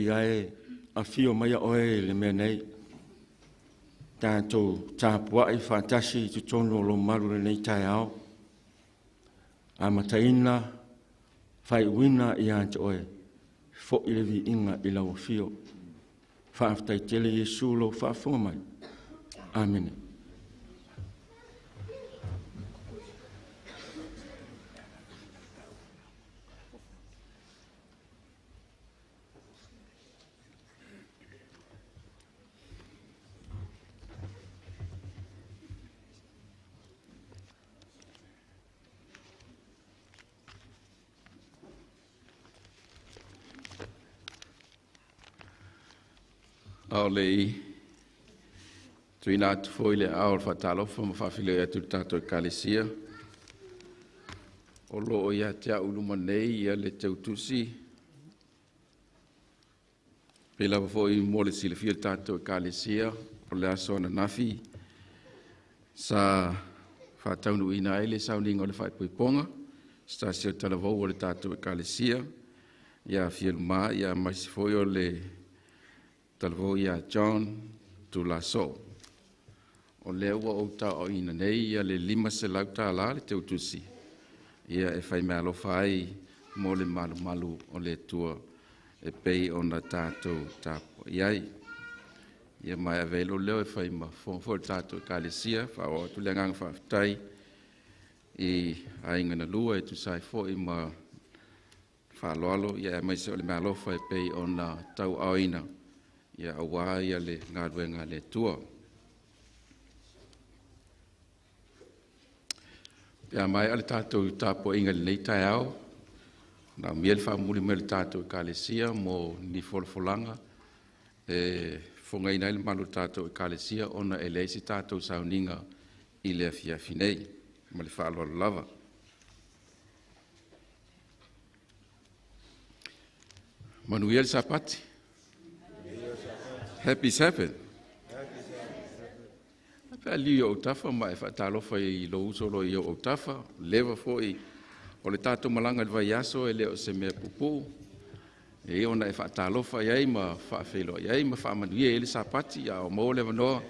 Alii ae, afio maia Oe i le mea nei, tatou tapuai faatasi i totonu o Lou malu i lenei taeao, amataina, faaiuina ia te Oe, foi le viiga i lau afio. Faafetai tele Iesu lou faafofoga mai. Amene. A o le i tuuina atu foi le aao o le faatalofa ma faafeiloai atu i le tatou Ekalesia, o lo o ia te au i luma nei ia le teutusi, pei lava foi mo le silafia e le tatou Ekalesia, o le aso ananafi sa faataunuuina ai le sauniga o le faaipoipoga, se tasi o talavou o le tatou Ekalesia ia Fieluma, aemaise foi o le talavou ia John Tulasoo. O lea ua ou tauaaoina nei ia le $500 le teutusi ia e faimeaalofa ai mo le malumalu o le Atua e pei ona tatou tapuai ai. Ia ma e avea ai lou leo e fai ma fofoga foi o le tatou Ekalesia, faaauau atu le agaga faafetai i aiga na lua e tusa ai foi ma faaaloalo ia aemaise o le meaalofa e pei ona tauaaoina ia aua ia le galuega a le Atua. Pe a maea le tatou tapuaiga i lenei taeao, manaomia le faamomoli mai o le tatou Ekalesia mo ni folafolaga e fofogaina ai le mamalu o le tatou Ekalesia ona e leai se tatou sauniga i le afiafi nei. Ma le faaaloalo lava. Manuia le Sapati. Happy Sabbath. Pe a liliu i ou autafa ma e faatalofa i lou uso o lo o i ou autafa, leva foi o le tatou malaga i le vaiaso e le o se mea puupuu, e ona e faatalofa i ai ma faafeiloai ai ma faamanuia i ai le Sapati, a o maua le avanoa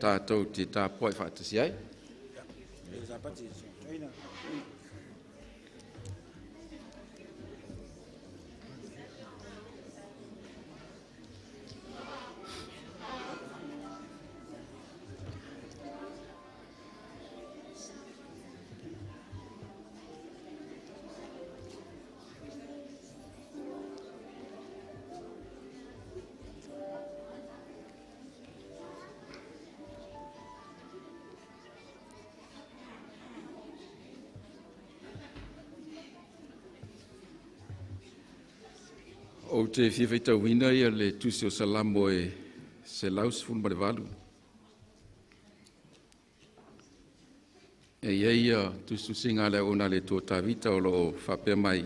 tatou te tapuai faatasi ai. Ou te fia faitauina ia le tusi o Salamo e 118. E i ai ia tusitusiga a le auauna a le Atua Tavita o lo o faapea mai,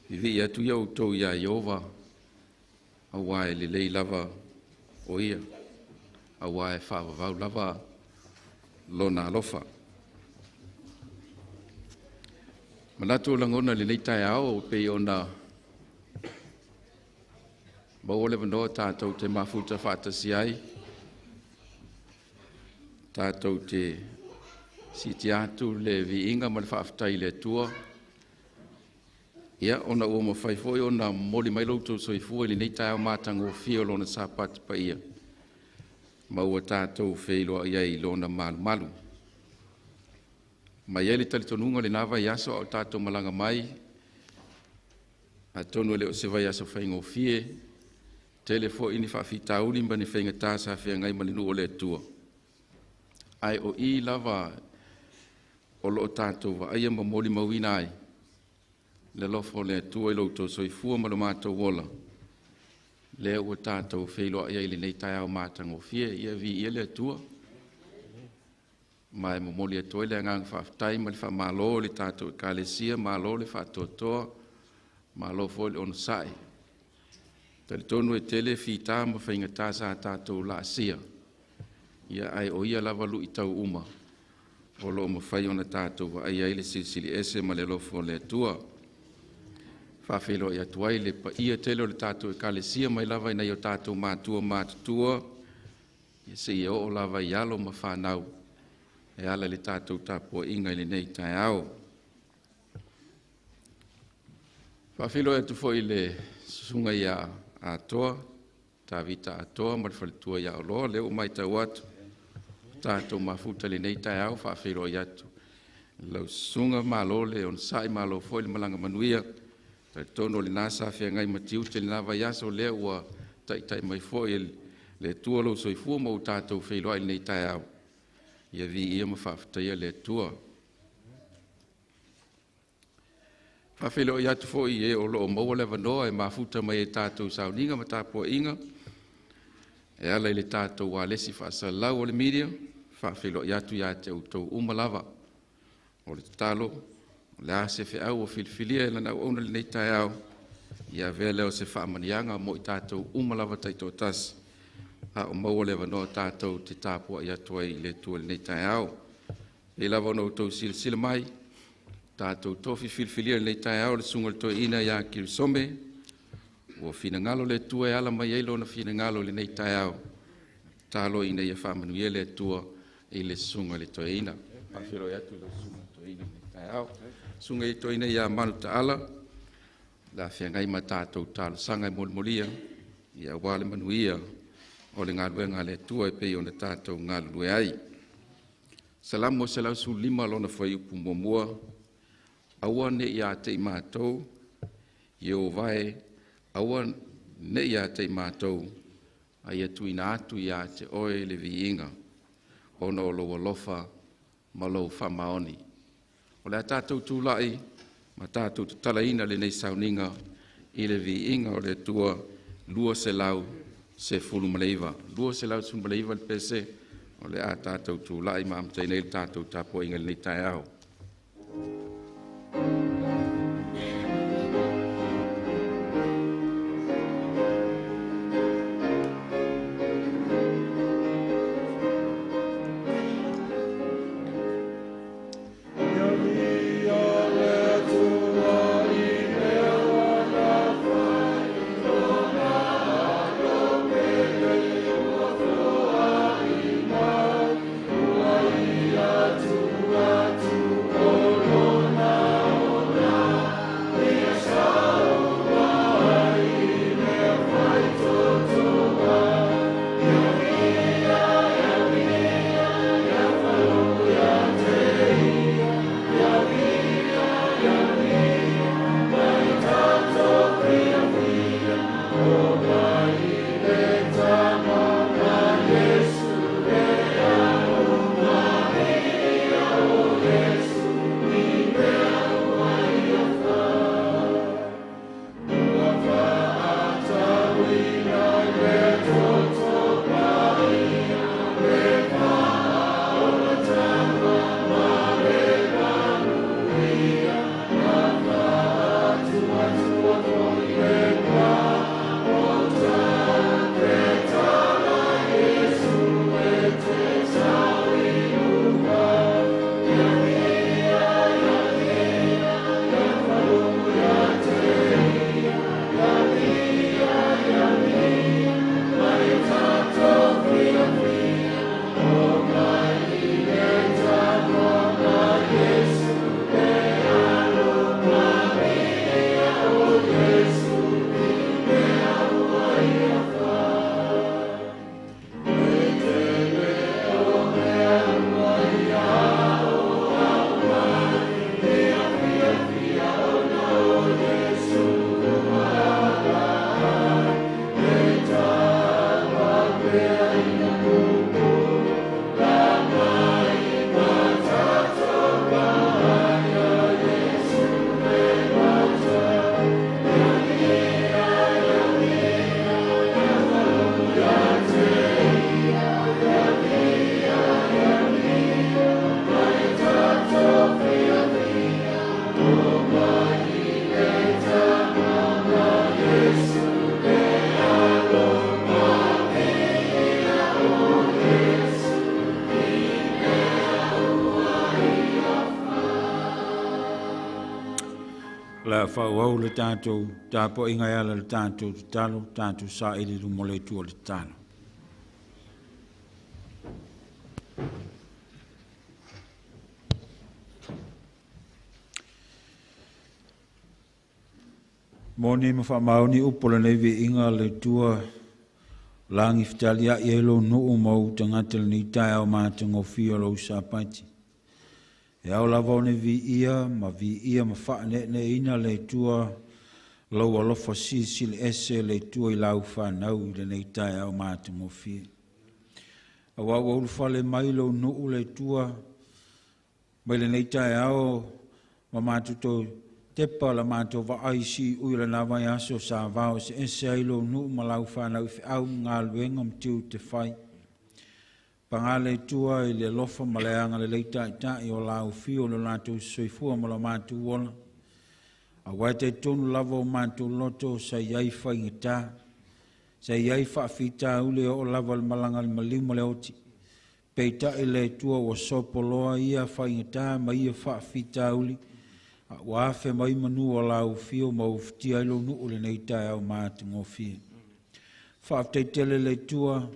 vivii atu ia outou ia Ieova, aua e lelei lava o ia, aua e faavavau lava lona alofa. Manatu o lagona i lenei taeao pei ona maua le avanoa tatou te mafuta faatasi ai, tatou te siitia atu le viiga ma le faafetai i le Atua, ia ona ua mafai foi ona momoli mai lo outou soifua i lenei taeao matagofie o lona Sapati paia, ma ua tatou feiloai ai i lona malumalu. Ma e i ai le talitonuga o lena vaiaso a o tatou malaga mai, atonu e le o se vaiaso faigofie, tele foi ni faafitauli ma ni faigata sa feagai ma le nuu o le Atua, ae o i lava o lo o tatou vaaia ma molimauina ai le alofa o le Atua i lo outou soifua ma lo matou ola, lea ua tatou feiloai ai i lenei taeao matagofie. Ia viia le Atua. Ma e momoli atu ai le agaga faafetai ma le faamalo i le tatou Ekalesia, malo le faatoatoa, malo foi le onosai. Talitonu e tele fita ma faigata sa tatou laasia, ia ae o ia lava luitau uma o lo o mafai ona tatou vaaia ai le silisili ese ma le alofa o le Atua. Faafeiloai atu ai le paia tele o le tatou Ekalesia mai lava i nai o tatou matua matutua, seia oo lava i alo ma fanau e ala i le tatou tapuaiga i lenei taeao. Faafeiloai atu foi i le susuga ia Atoa, Tavita Atoa ma le faletua ia Oloa, lea ua matau atu tatou mafuta i lenei taeao. Faafeiloai atu lau susuga, malo le onosai, malo foi le malaga manuia. Talitonu o lena sa feagai ma tiute i lena vaiaso, lea ua taitai mai foi le Atua lou soifua ma ua tatou feiloai i lenei taeao. Ia viia ma faafetaia le Atua. Faafeiloai atu foi i e o lo o maua le avanoa e mafuta mai e tatou sauniga ma tapuaiga e ala i le tatou alesi faasalalau o le media. Faafeiloai atu ia te outou uma lava. O le tatalo, o le a se feau ua filifilia e lana auauna i lenei taeao, ia avea lea o se faamanuiaga mo i tatou uma lava taitoatasi, a o maua le avanoa tatou te tapuai atu ai i le Atua i lenei taeao. E pei lava ona outou silasila mai, tatou tofi filifilia i lenei taeao le susuga i le toeaina ia Kirisome, ua finagalo le Atua e ala mai ai lona finagalo i lenei taeao. Tatalo ina ia faamanuia le Atua i le susuga i le toeaina. Faafeiloai atu i lau susuga i le toeaina i lenei taeao. Susuga i le toeaina ia Manu Taala, le a feagai ma tatou talosaga e molimoli ia aua le manuia o le galuega a le Atua e pei ona tatou galulue ai. Salamo 115 lona fuaiupu 1, aua ne i ia te i matou, Ieova e, aua ne i ia te i matou, a ia tuuina atu ia te oe le viiga, ona o lou alofa ma lou faamaoni. O le a tatou tulai ma tatou tatalaina lenei sauniga i le viiga o le Atua 219. 219 le pese, o le a tatou tulai ma amataina ai le tatou tapuaiga i lenei taeao. Tua Le faaauau le tatou tapuaiga e ala i le tatou tatalo, tatou saili i luma o le Atua i le tatalo. Moni ma faamaoni upu o lenei viiga le Atua lagi fetaliai ai lou nuu ma ou tagata lenei taeao matagofie o lou Sapati. E ao lava ona viia ma faaneeneeina le Atua lou alofa silisili ese le Atua i lau fanau i lenei taeao matagofie. Aua ua ulufale mai lou nuu le Atua mai lenei taeao ma matou tepa la matou vaai si ui o lena vaiaso sa vao eseese ai lou nuu ma lau fanau i feau ma galuega ma tiute fai. Paga le Atua i le alofa ma le agalelei taitai o lau afio o le latou soifua ma lo matou ola. Aua e talitonu lava o matou loto sa i ai faigata, sa i ai faafitauli e oo lava i le malaga i le maliu ma le oti. Peitai le Atua ua sopoloa ia faigata ma ia faafitauli, a ua afe mai manu o lau afio ma ufitia ai lou nuu lenei taeao matagofie. Faafetai tele le Atua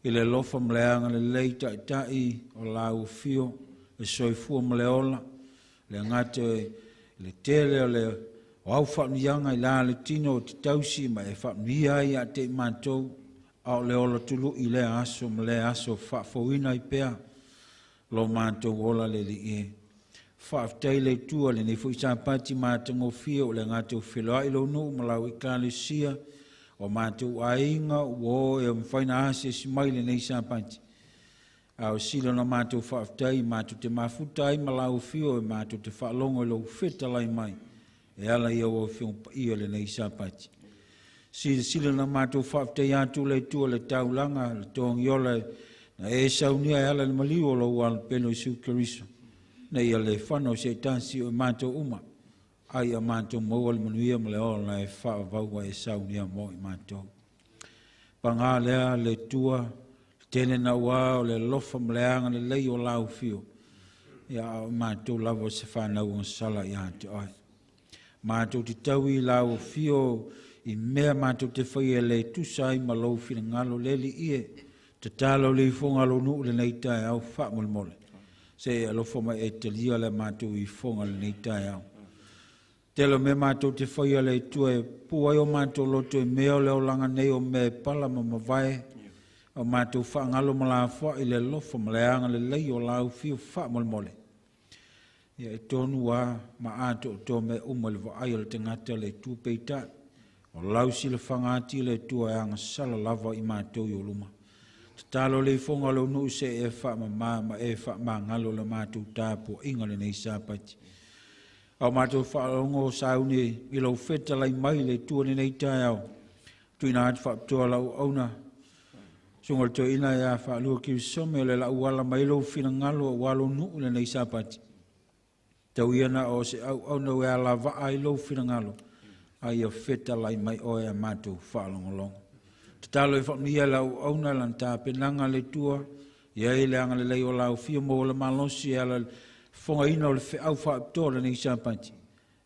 i le alofa ma le agalelei taitai o lau afio, le soifua ma le ola, le agate le tele o le au faanuiaga i la le tino o te tausi ma e faanuia ai ia te i matou, a o le ola tului lea aso ma lea aso faafouina ai pea lo matou ola le alii e. Faafetai le Atua lenei foi Sapati matagofie o le agate o feloai lou nuu ma lau ekalesia o matou aiga ua o e mafai na asiasi mai lenei Sapati. A o sila na matou faafetai matou te mafuta ai ma lau afio e matou te faalogo i lou fetalai mai e ala i au afioga paia lenei Sapati. Silasila na matou faafetai atu le Atua le taulaga le togiola na e saunia e ala i le maliu o lou alopelo Iesu Keriso na ia le fana o se tasi o matou uma ai a matou maua le manuia ma le ola e faavaua e saunia mo i matou. Paga lea le Atua tele na ua o le alofa ma le agalelei o lau afio ia o matou lava se fanau o sala ia te oe. Matou te taui lau afio i mea matou te faia le tusa ai ma lou finagalo le alii e tatalo le ifoga lou nuu lenei taeao faamolemole. Se alofa mai e talia le matou ifoga lenei taeao. Tele o mea matou te faia le Atua e pua ai o matou loto i mea o le olaga nei o mea e pala ma mavae, o matou faagalo ma lafoai le alofa ma le agalelei o lau afio faamolemole. Ia e tonu a ma atoatoa mea uma i le vaai o le tagata le Atua peitai. O lau silafaga ati le Atua e agasala lava i matou i o luma. Tatalo le ifoga o lou nuu se e faamama ma e faamagalo le matou tapuaiga lenei Sapati. Au matou faalogo sauni i lou fetalai mai le Atua lenei taeao. Tuina atu faapitoa lau auauna susuga i le toeaina ia Faalua Kirisome o le lau ala mai lou finagalo aua lou nuu lenei Sapati. Tau ia na o se auauna ua alavaa ai lou finagalo, a ia fetalai mai oe a matou faalogologo. Tatalo e faamuia lau auauna lana tapenaga le Atua, ia i le agalelei o lau afio mo le malosi e ala fofogaina o le feau faapitoa lenei Sapati.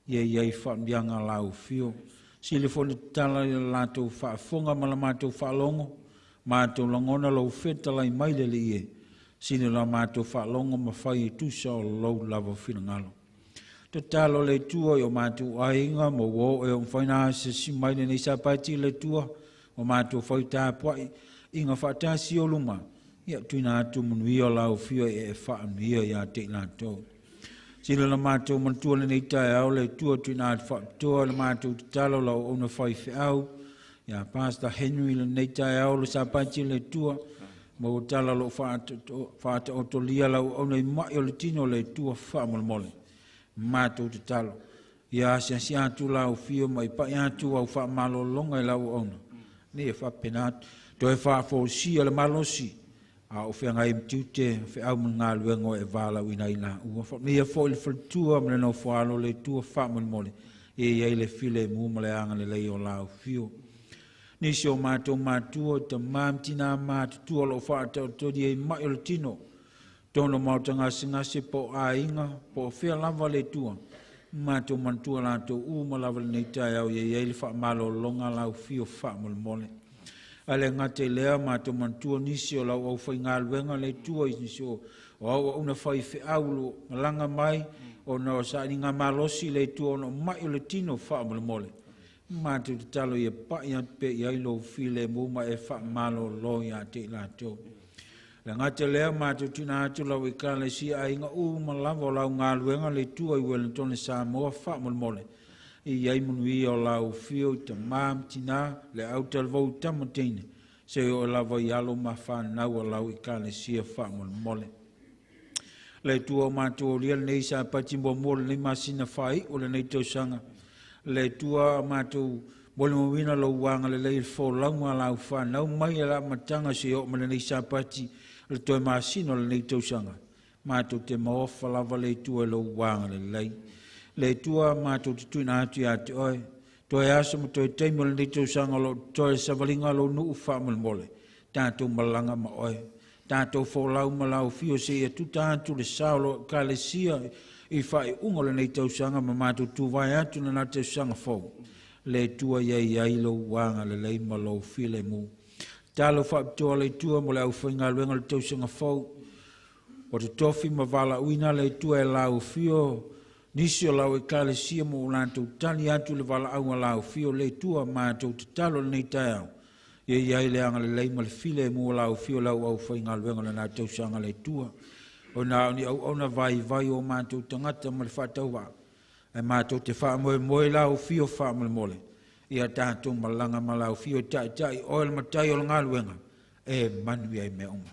Ia iai faamuiaga lau afio. Silafoni tatala i le latou faafofoga ma le matou faalogo, matou lagona lou fetalai mai le alii e. Sili la matou faalogo ma fai e tusa o lou lava finagalo. Tatalo le Atua i o matou aiga ma ua oo e o mafai na asiasi mai lenei Sapati le Atua, o matou fai tapuai inga faatasi o luma, ia tuina atu manuia o lau afio e faamuia ia te i latou. Sila la matou manatua lenei taeao le Atua tuina atu faapitoa le matou tatalo lau auauna fai feau, ia Pastor Henry lenei taeao le Sapati le Atua, ma ua tala lou faataotolia lau auauna i mai o le tino le Atua faamolemole. Matou tatalo ia asiasi atu lau afio ma i pai atu au faamalologa i lau auauna. Nei e faapena toe faafosia le malosi a o feagai ma tiute feau ma galuega o e valaauina ai la ua faamuia foi le faletua ma le nofoalo le Atua faamolemole. Ia i ai le filemu ma le agalelei o lau afio. Nisi o matou matua, tamā ma tinā matutua o loo faataotolia i mai o le tino, tono maota gasegase po o aiga, po o fea lava le Atua, Matou manatua latou uma lava lenei taeao ia i ai le faamalologa lau fio faamolemole. Ae le gata i lea, matou manatua nisi o lau aufaigaluega le Atua i nisi o auauna faifeau o lo o malaga mai ona o sailiga malosi le Atua ona o mai o le tino faamolemole. Matou tatalo ia pai atu pea i ai lou filemu ma e faamalolo ia te i latou. Le gata lea, matou tuuina atu lau ekalesia aiga uma lava o lau galuega le Atua i Ueligitone Samoa faamolemole. I ai manuia o lau fio i tamā ma tinā, le autalavou i tama teine, se o lava i alo ma whanau o lau ekalesia faamolemole. Le Atua o matou aulia lenei sapati muamua lenei masina faaiu o lenei tausaga. Le Atua o matou molimauina lou agalelei i le folauga a lau whanau mai e la amataga se oo ma lenei sapati le toe masina o lenei tausaga. Matou te maofa lava le Atua i lou agalelei. Le Atua matou te tuuina atu ia te oe. Toe aso ma toe taimi o lenei tausaga o loo toe savaliga lou nuu faamolemole. Tatou malaga ma oe. Tatou folau ma lau fio se ia tuta atu le sao o lou ekalesia i faaiuga o lenei tausaga ma matou tuvae atu lena tausaga fou. Le Atua ia i ai lou agalelei ma lou filemu. Talo faapitoa le Atua mo le aufaigaluega o le tausaga fou. O te tofi ma valaauina le Atua e lau fio nisi o lau ekalesia mo o latou tali atu le valaauga lau fio le Atua matou tatalo lenei taeao. Ia i ai le agalelei ma le filemu o lau fio lau aufaigaluega o lena tausaga le Atua. O na o ni auauna vaivai o matou tagata ma le faatauvaa. Ae matou te faamoemoe lau fio faamolemole. Ia tatou malaga ma lau fio taitai oe le matai o le galuega e manuia ai mea uma.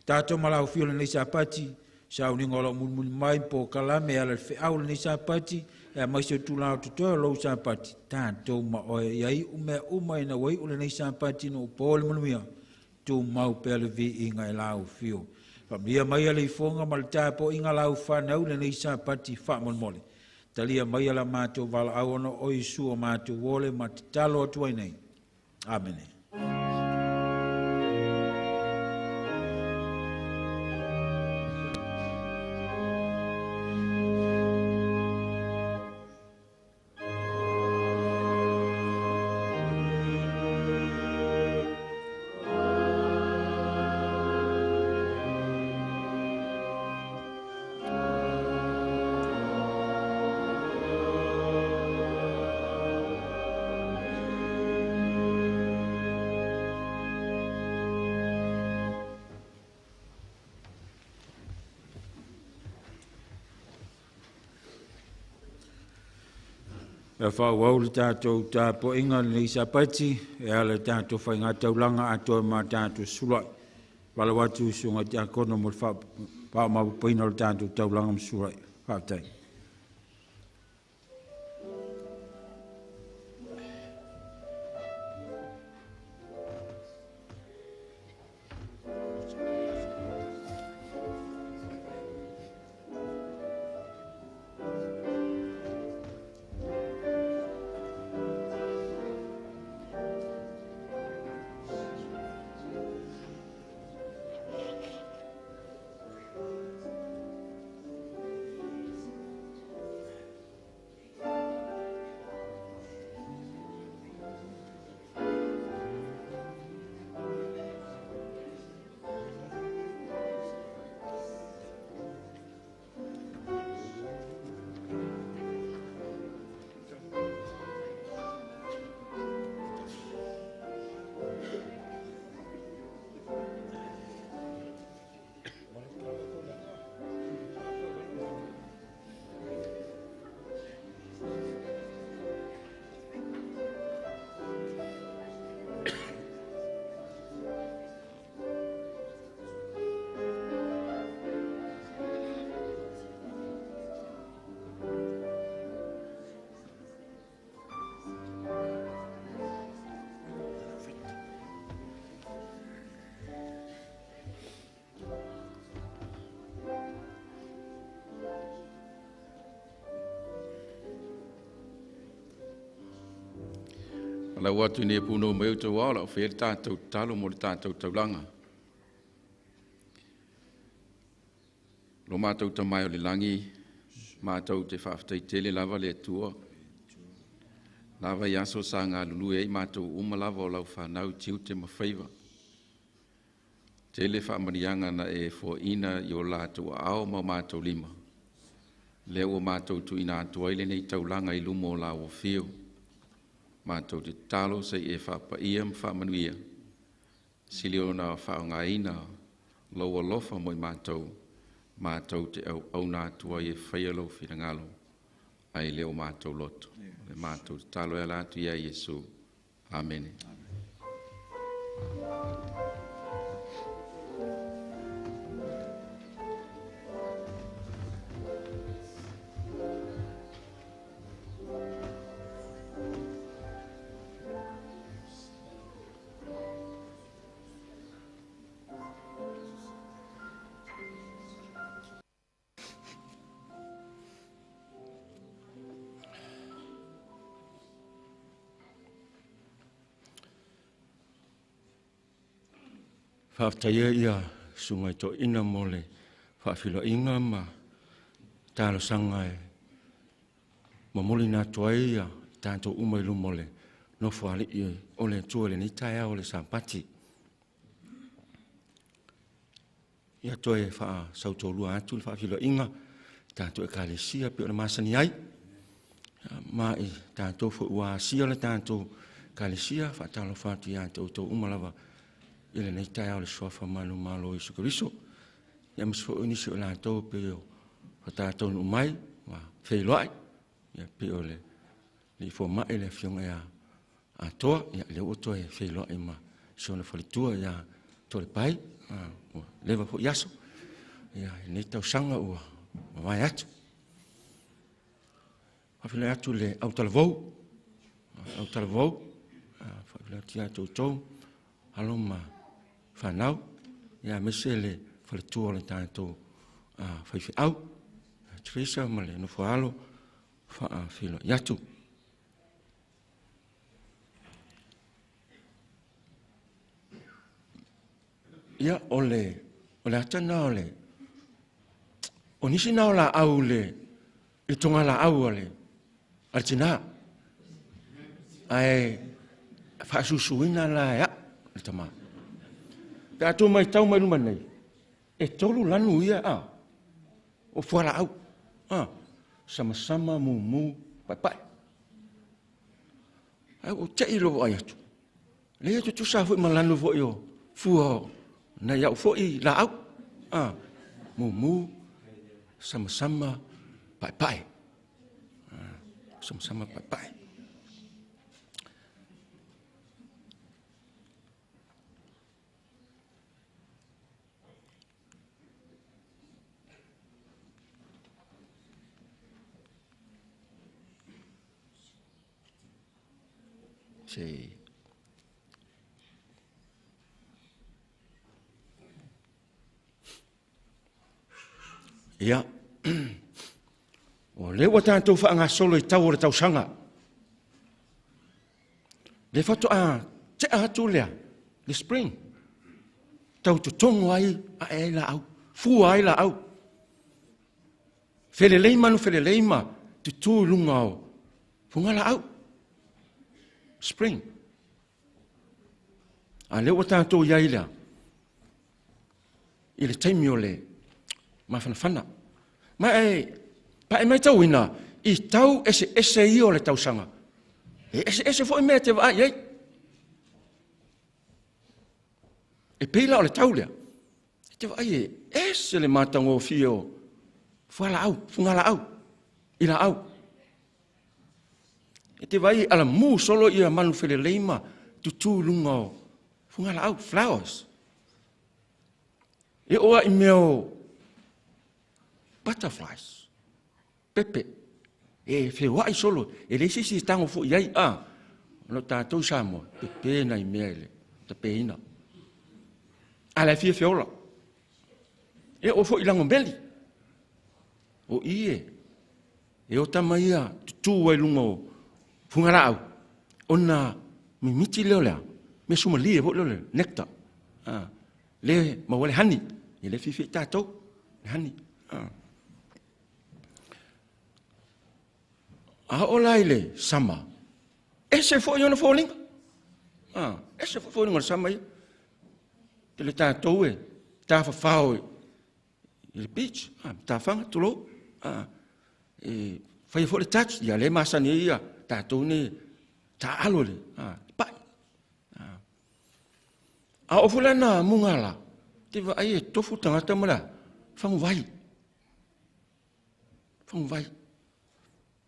Tatou ma lau fio lenei sapati, sauniga o loo mulimuli mai po kalame ala le feau lenei sapati, e aemaise o tulaga o totoe o lou sapati, tatou ma oe ia iu mea uma ina ua iu lenei sapati ina ua po le manuia, tumau pea le viiga e lau fio. Faamanuia mai le ifoga ma le tapuaiga lau whanau lenei sapati faamolemole. Talia mai la matou valaau ona o Iesu o matou ole ma tatalo atu ai nei. Amene. E whaawau le tātou tāpoinga lenei sapati, e ala tātou whainga taulanga atoa ma tātou sulai. Walau atu usunga te akono mo le whaamapupaina o le tātou taulanga ma sulai. Whaatai. Lau atu nei puno mai o tau ao lau whae tātou talo mo le tātou taulanga. Lo mātou tamai o le langi, Matou te faafetai tele lava le Atua. Lava i aso sa galulue ai matou uma lava o lau fanau i tiute ma faiva. Tele faamanuiaga na e foaina i o latou aao ma o matou lima, lea ua matou tuuina atu ai lenei taulaga i luma o lau afio. Matou te tatalo se i e faapaia ma faamanuia, sili ona faaaogaina lou alofa mo i matou, matou te auauna atu ai e faia lou finagalo, ae le o matou loto. Le matou tatalo e ala atu ia Iesu. Amene. Faafetaia ia susuga i toeaina mo le faafeiloaiga ma talosaga e momoliina atu ai ia tatou uma i luma o le Nofoalii o le Atua i lenei taeao o le Sapati. Ia toe faasautolua atu le faafeiloaiga i tatou Ekalesia pei ona masani ai. Ma i tatou foi ua asia le tatou Ekalesia, faatalofa atu ia te outou uma lava i lenei taeao i le suafa manumalo o Iesu Keriso. Ia aemaise foi nisi o latou pei o tatou mai ua feiloai, ia pei o le alii fomai le afioga ia Atoa, ia lea ua toe feiloai ma si ona faletua ia Toalepai, ua leva foi aso. Ia lenei tausaga ua mavae atu. Faafeiloai atu i le autalavou, autalavou, faafeiloai atu ia te outou, alo ma fanau, ia aemaise le faletua o le tatou faifeau, Teresa ma le nofo a alo, faafeiloai atu. Ia, o le, o le ata lena o le, o nisi na o laau le, i togalaau a le, a le tina. Ae faasusuina la e au le tama. Pe a tou matau mai luma nei, e 3 lanu ia a, o fualaau, a, samasama, mumu, paepae. Ae ua te i lou vaai atu, leai e tutusa foi ma lanu foi o fua o nai au foi laau. A, mumu, samasama, paepae. Samasama, paepae. Se Ia, o lea ua tatou faagasolo i tau o le tausaga. Le faatoa tea atu lea, le spring, tau totogo ai ae ai laau, fua ai laau. Felelei manu felelei ma tutū i luga o fugalaau. Spring. A lea ua tatou i ai lea, i le taimi o le mafanafana. Ma e, pa e matauina, i tau eseese ia o le tausaga, e eseese foi mea e te vaai ai. E pei la o le tau lea, e te vaai e ese le matagofie o fualaau, fugalaau, i laau. E te vaai e alamu solo ia manu felelei ma tutū i luga o fugalaau, flowers. E oo lava i mea o butterflies, pepe, e feoai solo, e leai se isi e tago foi i ai, a, ona o tatou i Samoa, e pepe nai mea i le tapeina. A la e fia feola. E oo foi i lagomeli, o i e, e o tama ia tutū ai i luga o fugalaau, ona mimiti lea o le a, mea sumalie foi lea o le nectar, a, lea e maua ai le honey, ia lea e fiafia ai tatou, le honey. A. A oo la i le sama, ese foi ona foliga. Ese foi foliga o le sama ia. Tele tatou e tafafao i le beach, tafaga, tulou. E faia foi le touch, ia lea e masani ai ia tatou nei taalo i le pai. A oo foi la ina mugala, te vaai e tofu tagata ma le faguvai. Faguvai.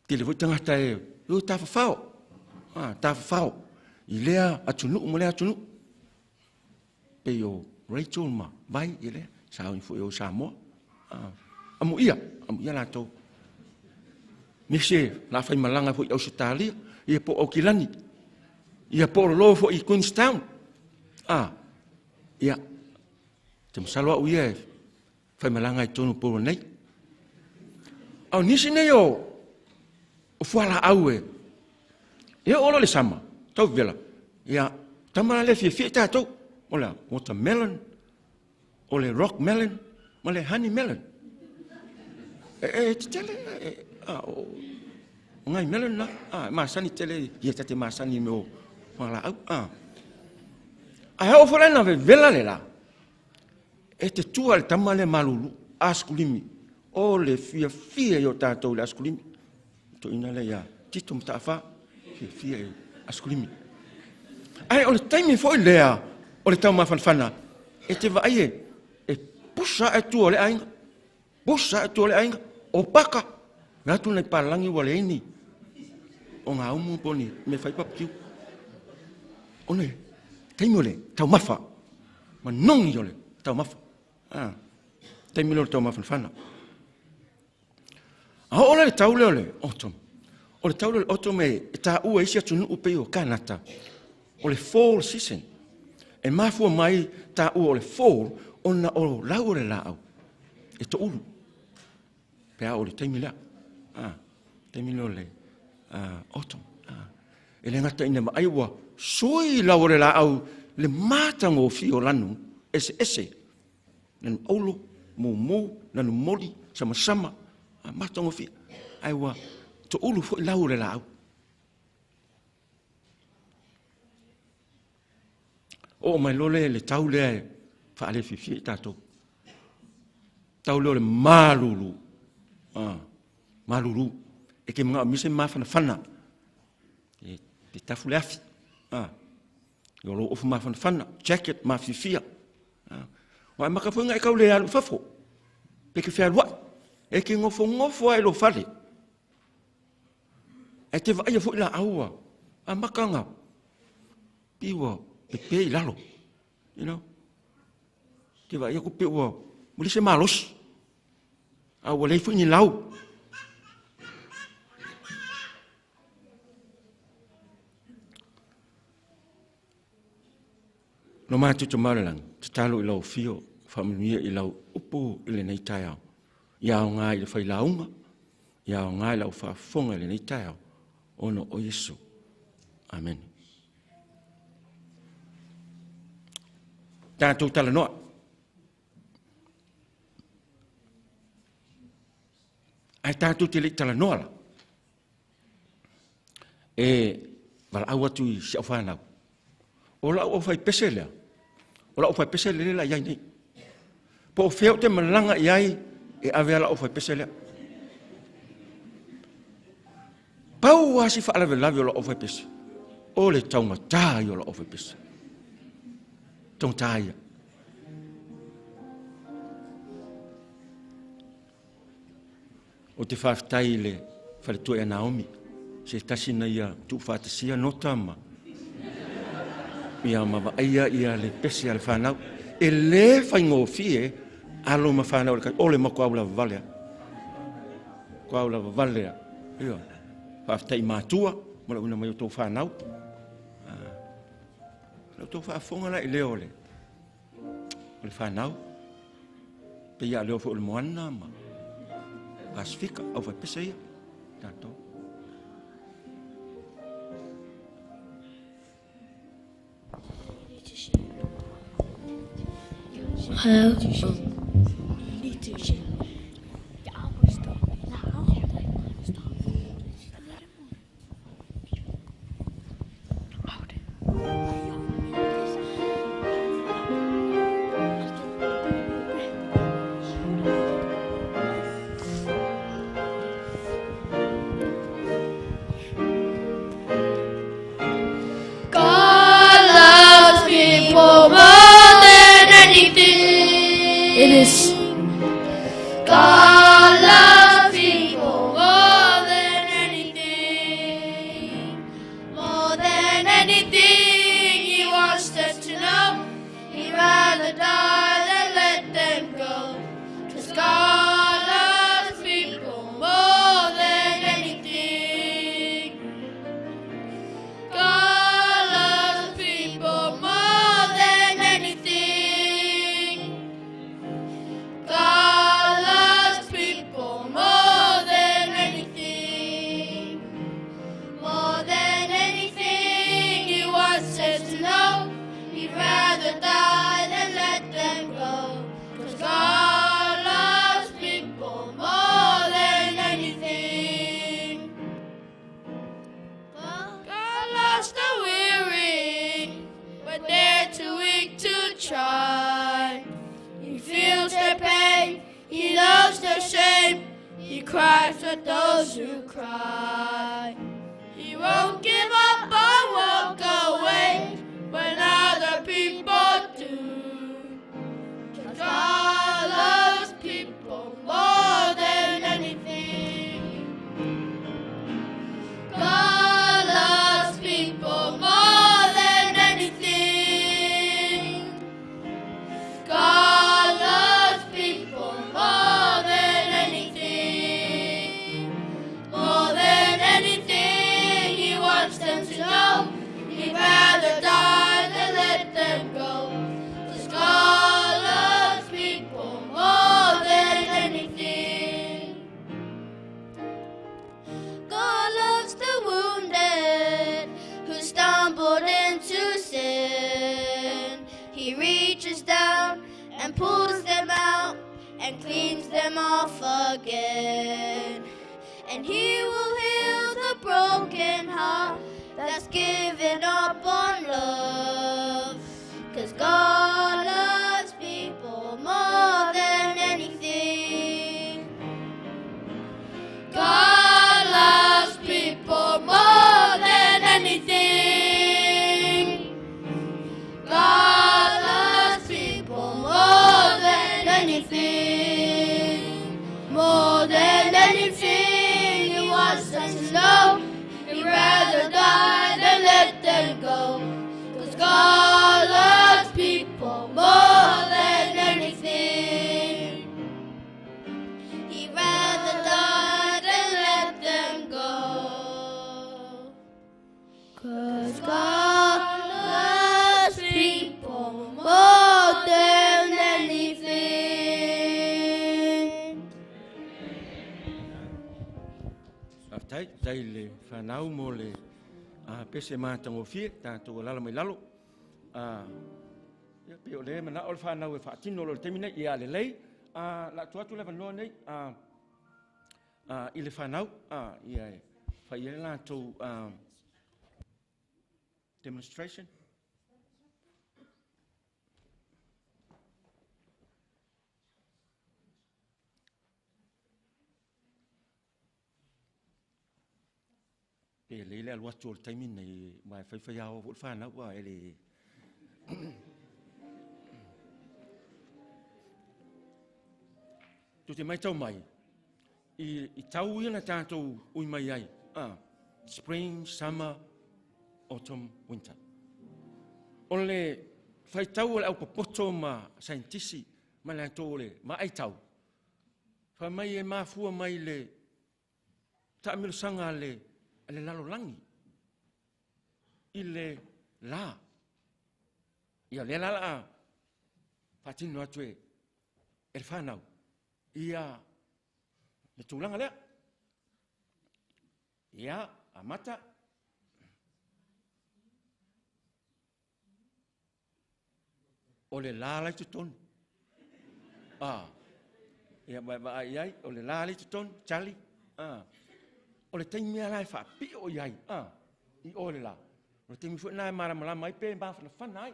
Tele foi tagata e o tafafao. Tafafao i lea atunuu ma lea atunuu. Pei o Rachel ma Vai i lea, sauni foi o Samoa. Amuia, amuia latou. Nisi la fai malaga foi i Ausetalia, ia po o Aukilani, ia po o lolo foi i Queenstown. Ia, te masalo au ia e fai malaga i totonu o Upolu nei. A o nisi nei o fualaau e oo loa i le sama, tau vela, ia, tama la lea fiafia i tatou, o le watermelon, o le rock melon, ma le honey melon. E tetele, o ngai melon na, masani tele, ia tate masani me o fualaau. Ae oo foi la ina vevela le la, e te tua le tama lea malulu, askulimi, o le fiafia i o tatou i le askulimi. Toina lea ia Tito Mataafa, fiafia i askulimi. Ae o le taimi foi lea o le taumafanafana, e te vaai e pusa ae tua o le aiga, pusa ae tua o le aiga, o paka, le atu nei palangi ua leai ni o ngā umu po ni me whai papakiu. O le taimi o le taumafa, manongi o le taumafa. Taimi lea o le taumafanafana. A oo la le tau lea o le autumn, o le tau lea o le autumn e taua isi atunuu pei o Kanata, o le fall season. E mafua mai taua o le fall ona o lau o le laau e toulu. Pe a o le taimi lea. Taimi lea o le autumn. E le gata ina vaai ua sui lau o le laau le matagofie o lanu ese ese. Lanu aulo, mumu, lanu moli, samasama, matagofie. Ai ua toulu foi lau o le laau. O mai loa le tau lea e faalefiafia i tatou. Tau lea o le malulu. Malulu. E ke mga o mise mafanafana. E te tafu le afi. I o lou ofu mafanafana, jacket mafiafia. Wa e maka foi ngai kau le alu fafo. Pe ke fealuai. E ke ngofo ngofo ai lo fale. E te vaai foi la aua. A makanga. Piwa pepe i lalo. You know. Te vaai aku pe ua muli se malosi. A ua lei foi ni lau. No mātou te mauralang, te talo i lau fio, whaamanuia i lau upu i lenei taeao. Ia ao ngā i le whailaunga, ia ao ngā i lau whaafonga i lenei taeao, ono o Yesu. Amen. Tātou talanoa. Ai tātou te lei talanoa la. E walaau atu i si au whanau. O lau au whai pese lea. O lau whai pese lea la iai nei. Po o whiau te malanga iai e ave ala au whai pese lea. Pau a si whaalawelawe o lau au whai pese. O le taunga i o lau au whai pese. Taunga ia. O te whawhitai le whaletua e Naomi. Se tasi na ia tuufaatasia nota ma ia ma vaaia ia le pese a le whanau. E le whaingofie alo ma whanau le kai. O le makuau la valea. Kuau la valea. Ia. Whawhitai mātua. Ma la una mai o tō whanau. Lau tō whaafonga la i leo le. O le whanau. Pe ia leo fo o le moana ma Pasifika, au whai pese ia. Tātou. Hello. rather die than let them go. 'Cause God loves people more than anything. God loves the weary when they're too weak to try. He feels their pain, he knows their shame, he cries for those who cry. He won't give up or walk away when other people do. 'Cause God loves people more than anything. God loves people more than anything. God loves people more than anything. More than anything, he wants them to know he'd rather die than let them go. 'Cause God loves people more than anything. God loves the wounded who stumbled into sin. He reaches down and pulls them out and cleans them off again. And he will heal the broken heart that's given up on love. 'Cause God loves people more than anything. God loves people more than anything. God loves people more than anything. More than anything, he wants us to know he'd rather die than let them go. 'Cause God loves people more than anything. He'd rather die than let them go. 'Cause God loves people more than anything. Faafetai, tai le whanau mo le pese mātagofie, tātou alala mai lalo. Ia, pe o le mana o le whanau e whaatino lo le taimi nei, ia le lei, la atu atu le wanoa nei, i le whanau, ia e whai e lātou demonstration. Pe le le alu atu o le taimi nei, mai whai whai ao o le whanau, e le... Tu te mai tau mai, i tau ia na tātou ui mai ai. Spring, summer, autumn, winter. O le whai tau o le au popoto ma scientisi, ma le tō le ma ai tau. Whai mai e mafua mai le taamilosanga le lalolangi i le la. Ia le la la whatino atu e le whanau. Ia le tūlanga lea. Ia amata. O le la lai totonu. Ia mai mai ai, o le la lai totonu, Charlie. O le taimi ala e whaapio i ai. I o le la. O le taimi fue nā e maramalama ai pe mawhanawhana ai.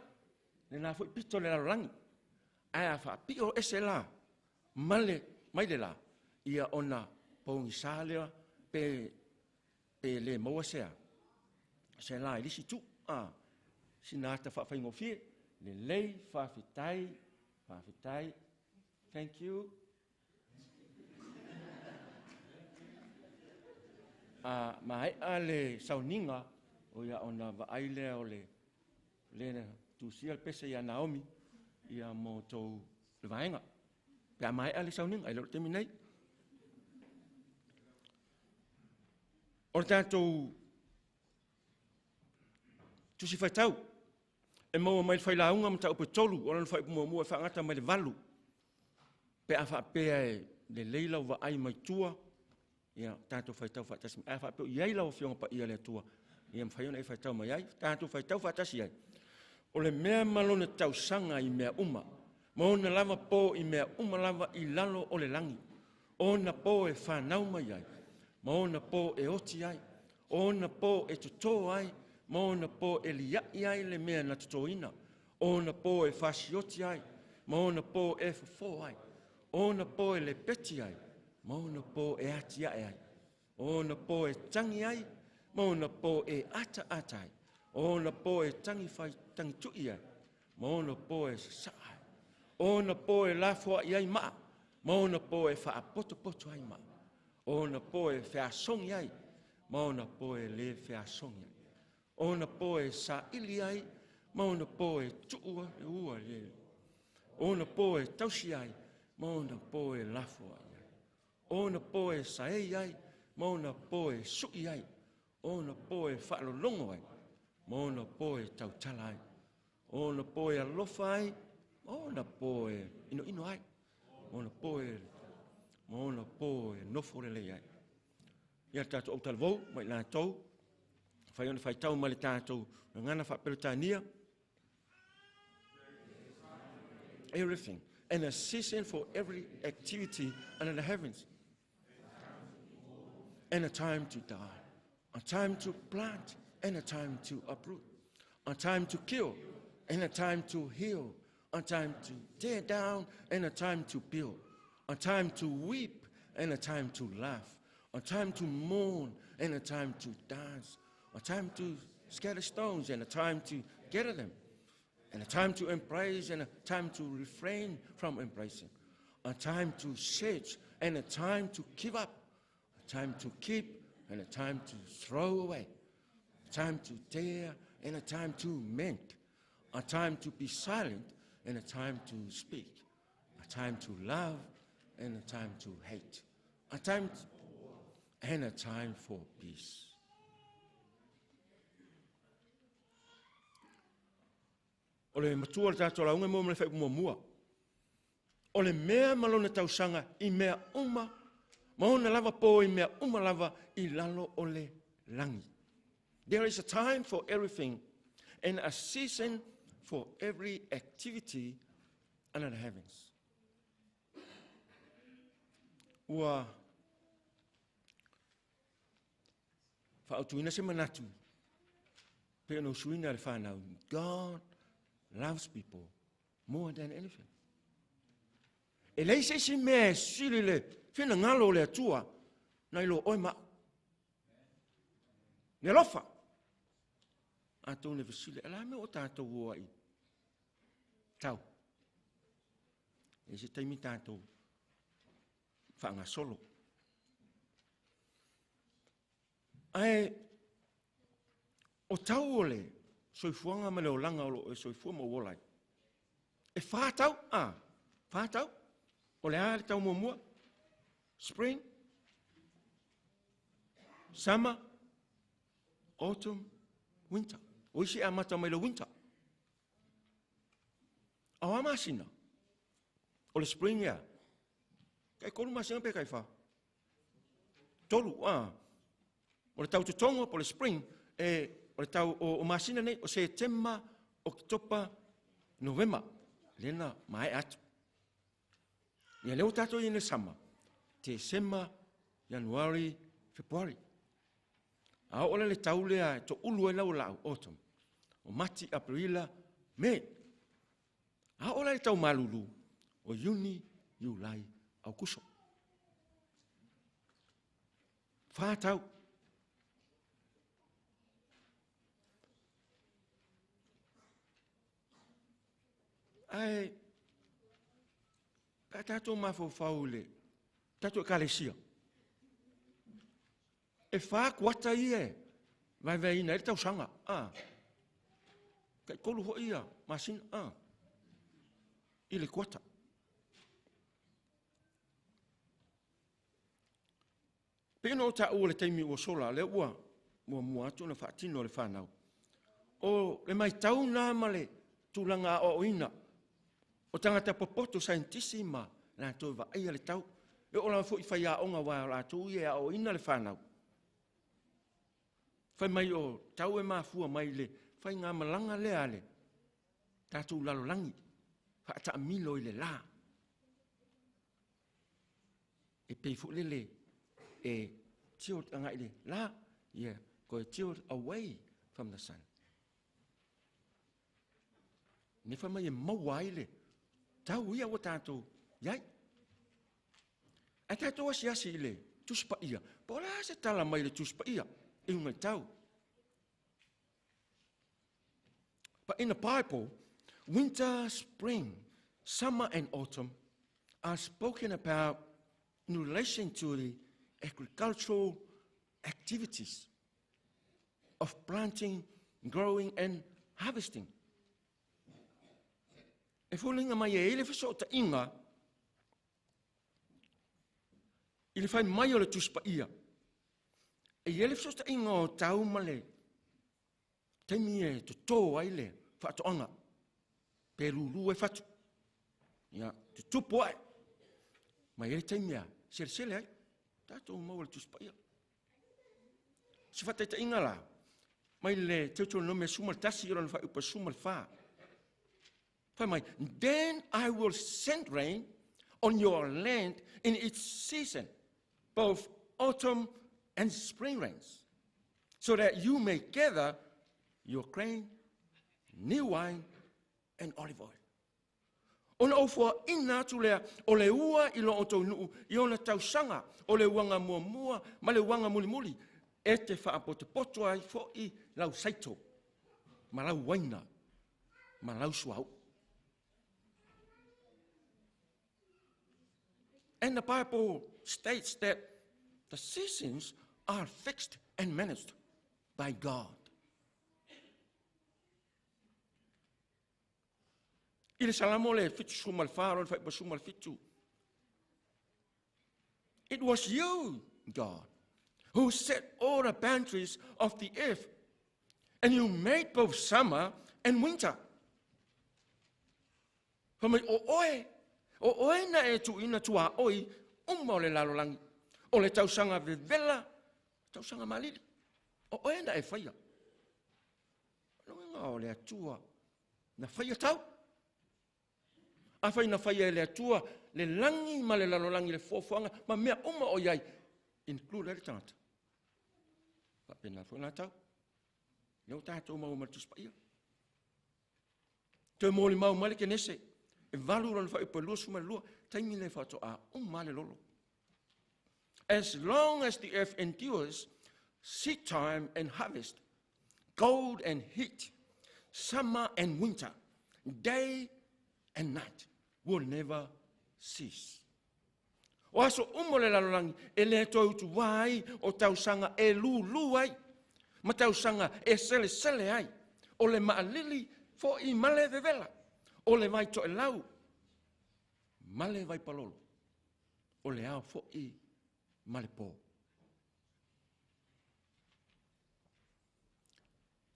Le nā fue pito le lalolangi. Ai a whaapio ese la. Male, mai le la. Ia ona pongi sa lea pe le maua sea. Se la i lisi tu. Sina ata whaawhaingofie. Le lei whaawhitai. Whaawhitai. Thank you. Ma e le sauninga o ia ona vaai lea o le le tusia le pese ia Naomi ia mo tou le vaenga. Pe a mai le sauninga, ai le temi nei. O le tātou tusi whaitau, e maua mai le whailaunga ma tau petolu, o lana whai mua e whaangata mai le valu. Pe a whaapea e le leila o vaai mai tua, ia tātou whaitau whaatasi. A whaapea iai lau whionga pa ia le atua, ia mwhaiona e whaitau mai ai, tātou whaitau whaatasi ai. O le mea ma lona tausaga i mea uma, ma ona lava po i mea uma lava i lalo o le lagi, o ona po e fanau mai ai, ma ona po e oti ai, o ona po e totō ai, ma ona po e lia'i ai le mea na totōina, o ona po e fasioti ai, ma ona po e fofo ai, o ona po e lepeti ai, ma ona po e atia'e ai, o ona po e tagi ai, ma ona po e ataata ai, o ona po e tagi fai tagitu'i ai, ma ona po e sasa'a ai, o ona po e lafoa'i ai ma'a, ma ona po e faapotopoto ai ma'a, o ona po e feasogi ai, ma ona po e lē feasogi ai, o ona po e saili ai, ma ona po e tu'u ai ua le, o ona po e tausi ai, ma ona po e lafoa'i ai, o ona po e saei ai, ma ona po e su'i ai, o ona po e faalologo ai, ma ona po e tautala ai, o ona po e alofa ai, ma ona po e inoino ai, ma ona po e ma ona po e nofo lelei ai. Ia le tatou autalavou ma i latou, fai ona faitau ma le tatou gagana faapeletania. Everything and a season for every activity under the heavens, and a time to die, a time to plant and a time to uproot, a time to kill and a time to heal, a time to tear down and a time to build, a time to weep and a time to laugh, a time to mourn and a time to dance, a time to scatter stones and a time to gather them, and a time to embrace and a time to refrain from embracing, a time to search and a time to give up, a time to keep and a time to throw away, a time to tear and a time to mend, a time to be silent and a time to speak, a time to love and a time to hate, a time and a time for peace. O le matua o le tatou lauga e maua mai le faaiuga muamua. O le mea ma lona tausaga i mea uma, ma ona lava po i mea uma lava i lalo o le lagi. There is a time for everything and a season for every activity under the heavens. Ua faautuina se manatu pe ona usuina le whanau. God loves people more than anything. E leai se isi mea e sili le finagalo o le Atua nai lo oe ma au. Le alofa. Atonu e fesili, e la mea o tatou o ai tau. E se taimi tatou faagasolo. Ae o tau o le soifuaga ma le olaga o lo o e soifua ma ou ola ai. E 4 tau, a, 4 tau. O le a le tau muamua? Spring, summer, autumn, winter. O isi e amata mai le winter. A o a masina? O le spring ea. Tai 3 masina pe tai 4. 3, a. O le tau totogo po o le spring, e, o le tau o, o masina nei, o Setema, Oketopa, Novema. Lea na maea atu. Ia lea ua tatou i ai i le summer, Tesema, Ianuari, Fepuari. A oo la le tau lea e toulu ai lau laau, autumn, o Mati, Aperila, Me. A oo la le tau malulu, o Iuni, Iulai, Aukuso. 4 tau. Ae, pe a tatou mafaufau i le tatou ekalesia, e 4 kuata ia e vaevaeina ai le tausaga, a. Tai 3 foi ia masina, a, i le kuata. Pei ona ou taua i le taimi ua sola, lea ua muamua atu ona faatino e le fanau. O le matau na ma le tulaga aoaoina o tagata popoto saienitisi ma latou e vaaia le tau. E oo lava foi i faiaoga aua o latou ia e aoaoina le fanau. Fai mai o tau e mafua mai le faigamalaga lea a le Tatou lalolagi faataamilo i le la. E pei foi lele e tilt agai i le la, ia toe tilt away from the sun. Nefa mai e maua ai le tau ia ua tatou iai. Ae tatou asiasi i le Tusi Paia, po o le a se tala mai le Tusi Paia i luga i tau. But in the Bible, winter, spring, summer and autumn are spoken about in relation to the agricultural activities of planting, growing and harvesting. E foliga mai e i ai le fesootaiga i le fai mai o le Tusi Paia. E i ai le fesootaiga o tau ma le taimi e totō ai le faatoaga, pe lulu ai fatu. Ia, tutupu ae. Ma i ai le taimi a selesele ai. Tatou maua le Tusi Paia. Se faataitaiga la, mai le Teutoronome 11 lona faaiupa 14. Fai mai, then I will send rain on your land in its season, both autumn and spring rains, so that you may gather your grain, new wine, and olive oil. Ona ou foaina atu lea o le ua i lo outou nuu i ona tausaga o le uaga muamua ma le uaga mulimuli, e te faapotopoto ai foi lau saito ma lau uaina ma lau suauu. And the Bible states that the seasons are fixed and managed by God. I le Salamo le 74 lona faaiupa 17. It was you, God, who set all the boundaries of the earth, and you made both summer and winter. Fai mai, o oe, o oe na e tuuina tuaoi uma o le lalolagi, o le tausaga vevela, tausaga malili. O oe na e faia. Lona o le Atua na faia tau. Afai na faia e le Atua le lagi ma le lalolagi, le foafoaga ma mea uma o i ai, include ai le tagata. Faapena foi la tau. Lea ua tatou maua ma le Tusi Paia. Toe molimau mai le Kenese, e 8 lona faaiupa 22, taimi le faatoa uma le lolo. As long as the earth endures, seed time and harvest, cold and heat, summer and winter, day and night will never cease. O aso uma o le lalolagi e le toe utuā ai o tausaga e lūlū ai, ma tausaga e selesele ai, o le maalili fo'i ma le vevela, o le vai toelau ma le vai palolo, o le ao fo'i ma le pō.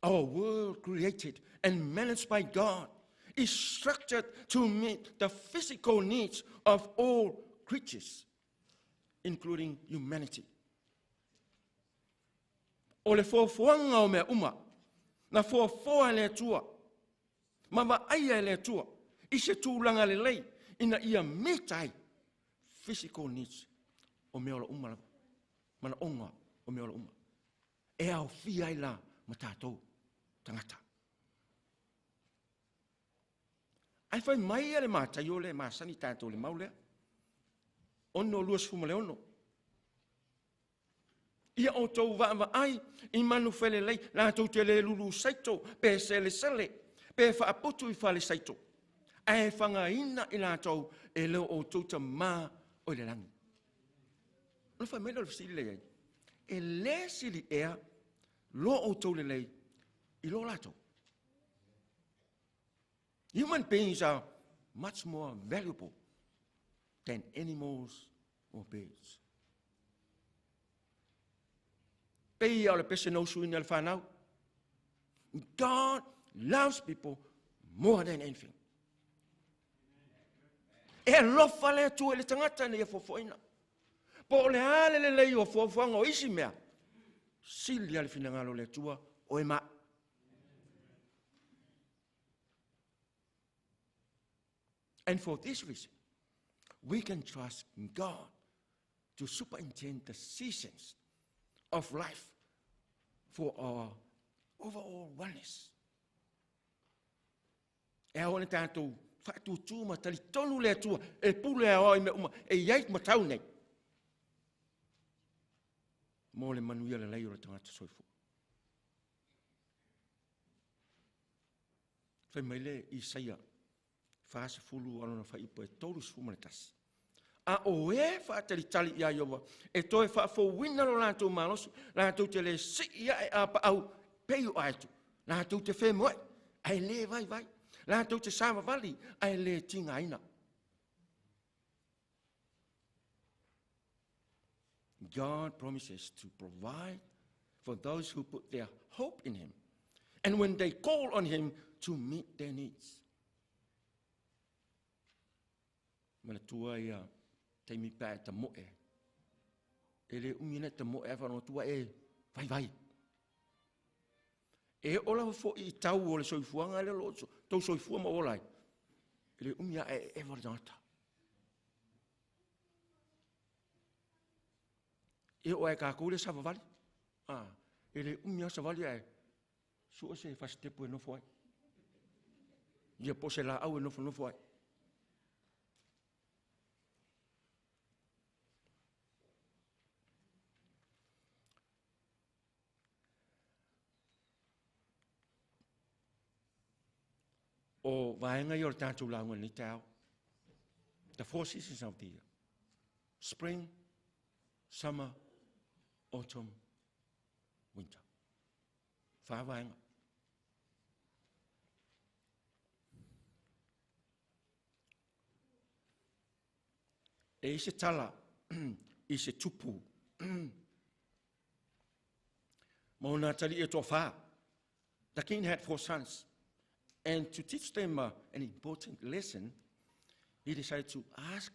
Our world created and managed by God is structured to meet the physical needs of all creatures, including humanity. O le foafoaga o mea uma, na foafoa e le Atua, ma vaaia e le Atua, i se tulaga lelei, ina ia meet ai physical needs o mea ola uma lava, manaoga o mea ola uma. E aofia ai la ma tatou tagata. Ae fai mai ia le Mataio le masani tatou le mau lea. 6:26. Ia outou vaavaai i manu felelei latou te le lulu saito pe selesele pe faaputu i fale saito, ae fagaina i latou e le o outou Tamā o i le lagi. Ona fai mai lea o le fesili lea i ai, e le sili ea lo outou lelei i lo latou? Human beings are much more valuable than animals or birds. Pei o le pese na usuina e le whanau. God loves people more than anything. E alofa le Atua i le tagata ina ia foafoaina. Po o le a le lelei o foafoaga o isi mea, sili lava le finagalo o le Atua, oe ma. And for this reason, we can trust God to superintend the seasons of life for our overall wellness. E ao ona tatou faatutū ma talitonu le Atua e pule aoao i mea uma e i ai matau nei mo le manuia lelei o le tagata soifua. Fai mai le Isaia 40 alona fuaiupu e 31. A o e faatalitali iā Ieova e toe faafouina lo latou malosi, latou te le sii ae a paau pei o aeto, latou te femoeai ae le vaivai, latou te savavali ae le tigaina. God promises to provide for those who put their hope in Him, and when they call on Him to meet their needs. Manatua ia taimi pe a e tamoe. E le umi ana e tamoe ae faalogo atu e vaivai. E oo lava foi i tau o le soifuaga lea o lo o tou soifua ma ola ai, e le umi lava e eeva le tagata. E oo lava i tatou lea e savavali, e le umi lava savali ae sue se fasitepu e nofo ai, ia po o se laau e nofonofo ai. O vaega ia o le tatou lauga i lenei taeao. The four seasons of the year. Spring, summer, autumn, winter. Whā vaega. E i se tala i se tupu ma ona atalii e toawhā. The king had four sons, and to teach them an important lesson, he decided to ask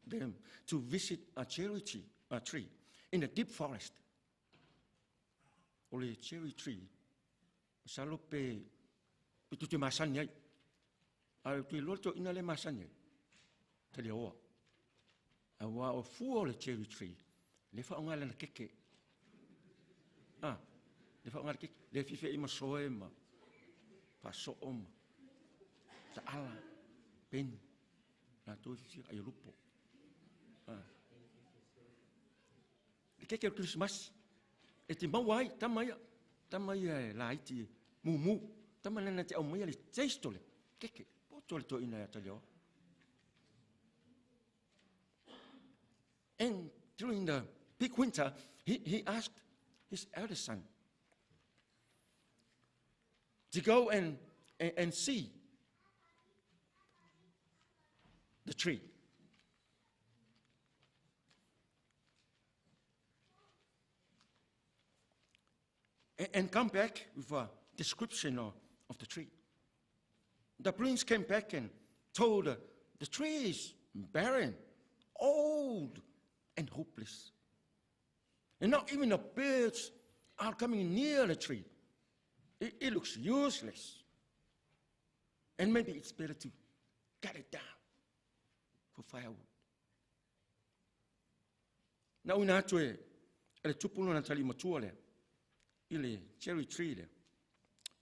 them to visit a cherry tree, a tree in a deep forest. O le cherry tree, masalo pe pe tu te masani ai. A o te iloa le toeaina lea e masani ai, taliaoa. Aua o fua o le cherry tree, le faaaoga lana keke. Ah, le faaaoga le keke, le fiafia ma soe ma faasoo ma taala, peni, latou e fiafia ai o lupo. Ah. Le keke o le Kerisimasi, e te maua ai, tama ia, tama ia e laiti e mumu, tama nana te aumaia le taste o le keke, poto le toeaina ia Taliaoa. And during the big winter, he asked his eldest son to go and see the tree. And come back with a description of the tree. The prince came back and told the tree is barren, old, and hopeless. And not even the birds are coming near the tree. It looks useless. And maybe it's better to cut it down for firewood. Na uina atu e le tupu lona tali matua lea, i le cherry tree lea,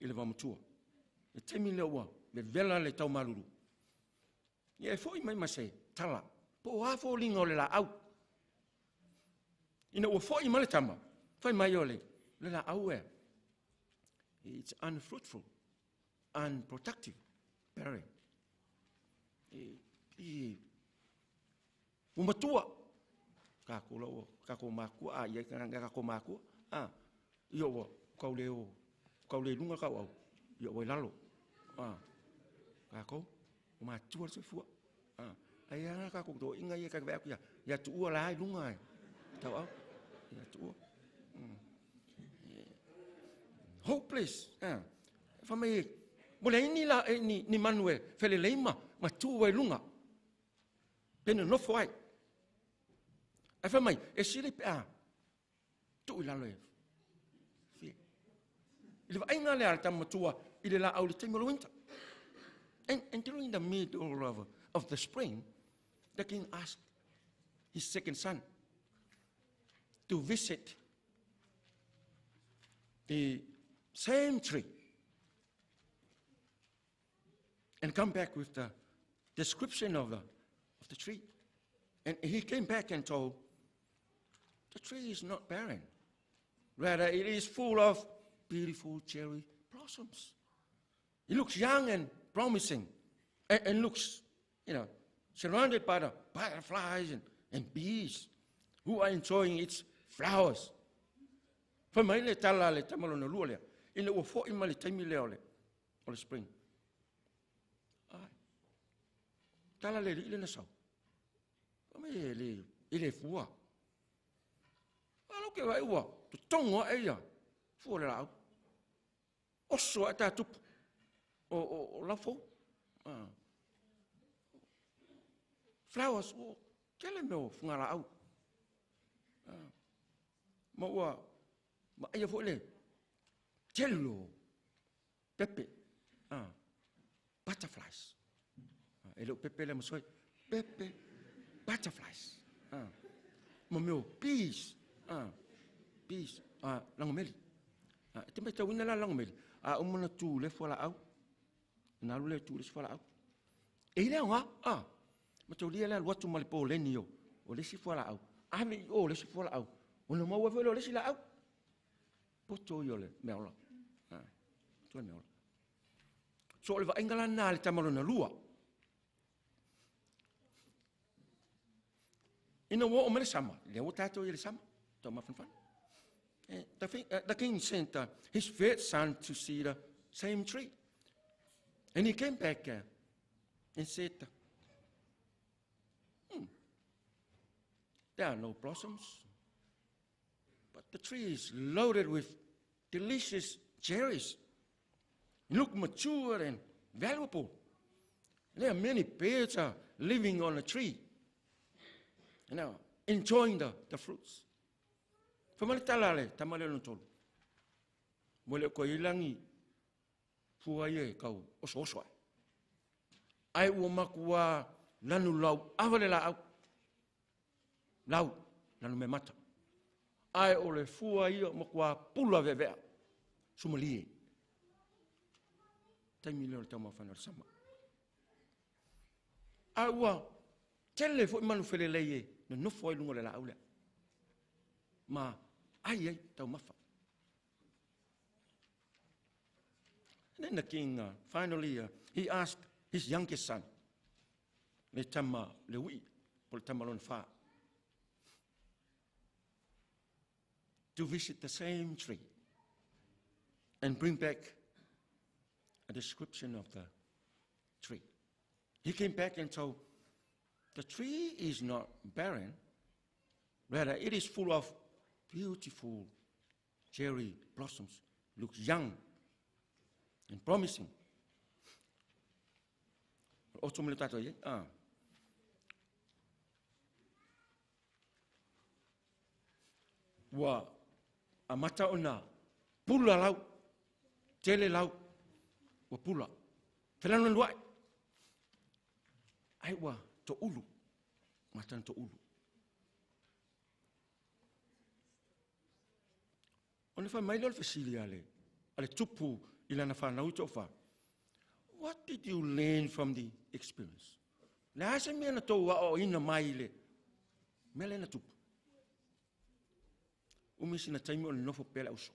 i le vaomatua. Le taimi lea ua vevela le taumalulu. Ia e foi mai ma se tala, po o a foliga o le laau. Ina ua foi mai le tama, fai mai o le laau e, it's unfruitful, unproductive, barren. E, ua matua, kākou la ua, kākou makua, a ia ka kākou makua, a, ia ua kau le o, kau le lunga kau au, ia ua i lalo, a, kākou, ua matua le soifua, a, ai ana kākou to inga ia ka aku ia, ia tuua la i lunga e, tau au, ia tuua. Hopeless, a, fa mai, mo le ini la, e, ni manu e, felelei ma tua i lunga, pene nofo ai. Ai fai mai, e sili pe a, tuu i lalo e, fie. I le vaaiga lea a le tama matua i le laau i le taimi o le winter. And during the middle of the spring, the king asked his second son to visit the same tree and come back with the description of the tree. And he came back and told, the tree is not barren. Rather, it is full of beautiful cherry blossoms. It looks young and promising, and looks, surrounded by the butterflies and bees who are enjoying its flowers. Fai mai le tala le tamalona lua lea, ina ua fo'i ma le taimi lea o le spring. Ai. Tala le li le na sau. Fai mai e le fua. Alo ke vai ua, totongo a ia, fua le lau. Oso a tā tupu, o lau fou. Flowers, o, kele meo funga lau. Ma ua, ma ia foi le, telo, pepe, butterflies. E leo pepe le masoi, pepe, butterflies. Ma meo, bees, bees, langomeli. E te mai tauina la langomeli, a umana tu le fua la au, na alu le tu le fua la au. E lea nga, ma taulia le alu atu ma le pōleni o, o le si fua la au. Ave i o le si fua la au. O na maua foi le si la au. Poto i o le mea ola. Poto le mea ola. So o le vaenga la nā le tamalona lua. Ina ua o me le sama, lea ua tātou i le sama, tau mafanafana. The king sent his third son to see the same tree. And he came back and said, there are no blossoms, but the tree is loaded with delicious cherries. It look mature and valuable. There are many birds are living on the tree, enjoying the fruits. Famale tala le, tamale no tolu. Mo le ko ilangi fua ye kau oso oso ai. Ai ua makua lanu lau avale la au. Lau, lanu me mata. Ai o le fua ia makua pula vevea. Sumalie. Taimi leo le tau mawhana o le sama. Ai ua tele fo i manu whele lei e na nofo ai lunga le la au lea. Ma ai ai tau mafa. And then the king, finally, he asked his youngest son, le tama le ui, po le tama lona wha, to visit the same tree and bring back a description of the tree. He came back and told, the tree is not barren, rather it is full of beautiful cherry blossoms, looks young and promising. O tō mele tātou i, Ua a mata ona pula lau, tele lau, ua pula. Felano luai. Ai ua to ulu, mata to ulu. Ona whai mai leo le fesili ale tupu i lana whanau tō wha. What did you learn from the experience? Le asa mea na tō wa o ina mai le, mea le na tupu. Umi sina taimi o le nofo pele uso,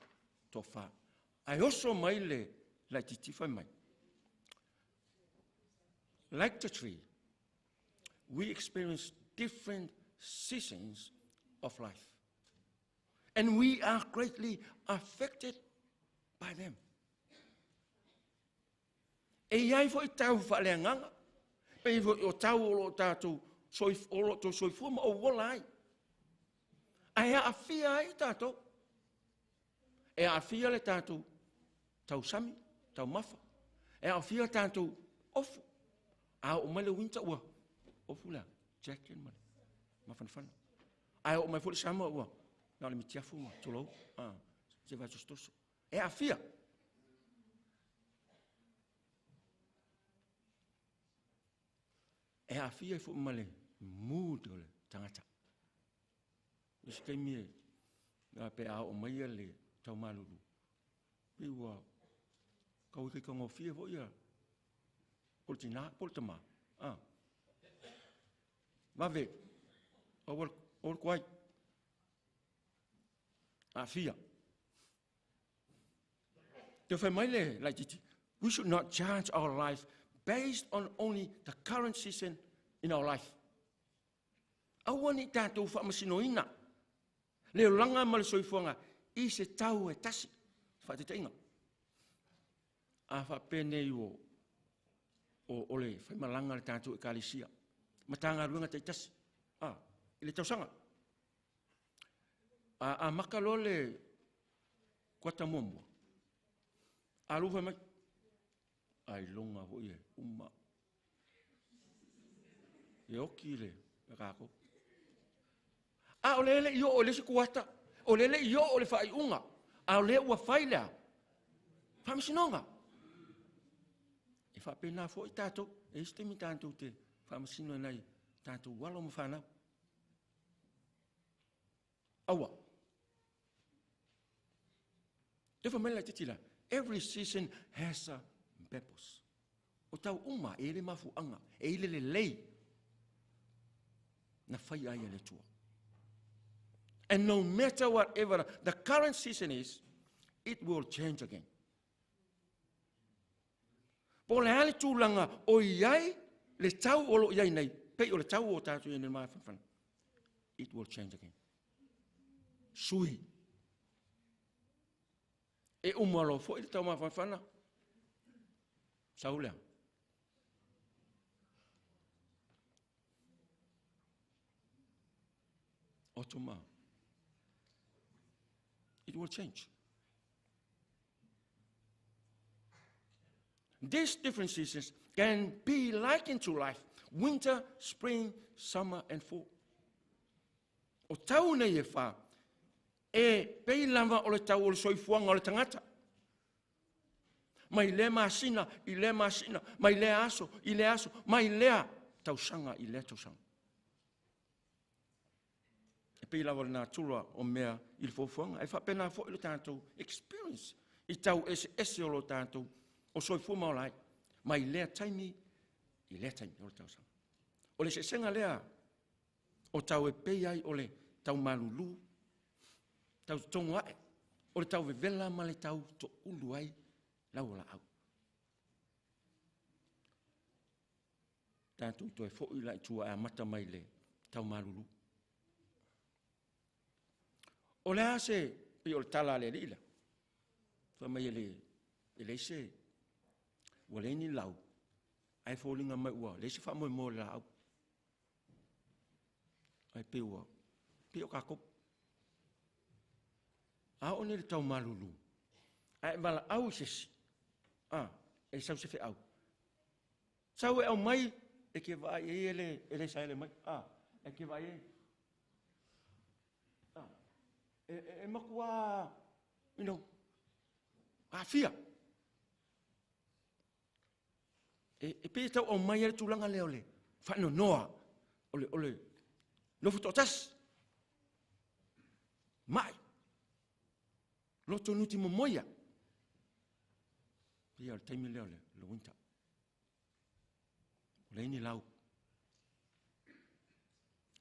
tō wha. Ai oso mai le lai titi whai mai. Like the tree, we experience different seasons of life. And we are greatly affected by them. E iai foi tau whaaleanganga, pe i foi o tau o lo tātou, o lo tō soifua ma o wola ai. Ai a awhia ai tātou. E a awhia le tātou tau sami, tau mafa. E a awhia tātou ofu. A o mai le winter ua, ofu lea, jacket ma le, mafanafana. Ai o mai foi le sama ua, nā le mitiafu ma tolou, se vai tostoso. E a awhia. E aafia ai foi ma le mood o le tagata. I se taimi e pe a oo mai le tau malulu, pei ua tau ikaikagofie foi ia po o le tinā po o le tamā. Ah. Vave, aua le tuai. Aafia. Te fai mai le laititi, we should not judge our life based on only the current season in our life. Aua ne i tatou faamasinoina le olaga ma le soifuaga i se tau e tasi. Faataitaiga, a faapea nei o, o, o le faimalaga a le tatou ekalesia, Matagaluega taitasi, a, i le tausaga. A amata loa le kuata muamua, alu fai mai, ailoga foi e uma. E oti le tatou. A o lea le i oo i le isi kuata, o lea le i oo i le faaiuga, a o lea ua fai le a? Faamasinoga. E faapena foi tatou, e i ai se taimi tatou te faamasino ai nai tatou alo ma fanau. Aua. Te fai mai le laitiiti la, every season has a purpose. O tau uma e i le mafuaaga, e i le lelei na faia ai e le Atua. And no matter whatever the current season is, it will change again. Po o le a le tulaga o i ai le tau o lo o i ai nei, pei o le tau o tatou i ai nei mafanafana, it will change again. Sui. E uma loa foi le tau mafanafana, sau lea. Autumn. It will change. These different seasons can be likened to life, winter, spring, summer and fall. O tau nei e whā, e pei lava o le tau o le soifuaga o le tagata. Mai lea masina i lea masina, mai lea aso i lea aso, mai lea tausaga i lea tausaga. E pei lava o le natura o mea i le fuafuaga. E faapena foi le tatou experience i tau eseese o lo tatou o soifua ma ola ai, mai lea taimi i lea taimi o le tausaga. O le eseesega lea o tau e pei ai o le tau malulu, tau totogo ae, o le tau vevela ma le tau toulu ai lau o laau. Tatou toe foi la i tua e amata mai le tau malulu. O le a se, pei o le tala a le alii lea, fai mai e le, e leai se, ua leai ni lau, ae foliga mai ua leai se faamoemoe o le laau. Ae pei ua, pei o tatou. A oo nei le tau malulu, ae valaau i se isi, a, e sau se feau. Sau e aumai, e ke vaai ai e le, e le saele mai, a, e ke vaai ai. A, e, e, e matua, you know, aafia. E, e pei e tau aumai ai le tulaga lea o le faanoanoa, o le, o le nofo toatasi, mai, loto nuti momoia. Pei o le taimi lea o le, le winter. O leai ni lau.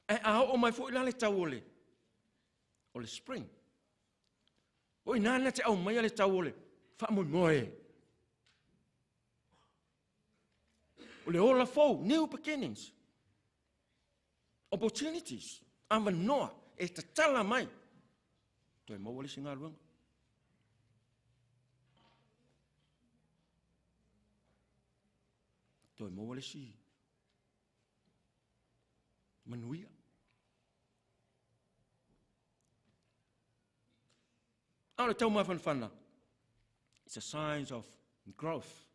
Ae a oo mai foi la le tau o le, o le spring, o i nā na te aumaia le tau o le faamoemoe. O le ola fou, new beginnings, opportunities, avanoa e tatala mai. Toe maua le isi galuega. Toe maua le isi manuia. A o le taumafanafana, it's a sign of growth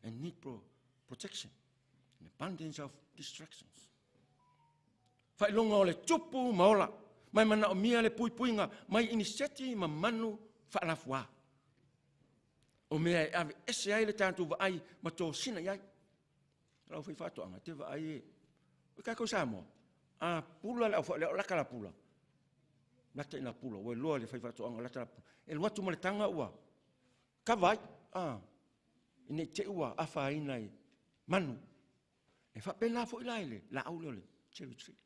and need for protection and abundance of distractions. Faailoga o le tupu ma ola, mai manaomia le puipuiga mai iniseti ma manu faalafuā. O mea e aveese ai le tatou vaai ma tosina i ai. Lau faifaatoaga, e te vaai e, o tatou Samoa, a pula le au lea o lata la pula, lata ina pula, ua iloa e le faifaatoaga lata la pula, e alu atu ma le taga ua kava ai, a, ina ne i te i ua afaina i manu. E faapena foi la i le laau lea o le cherry tree.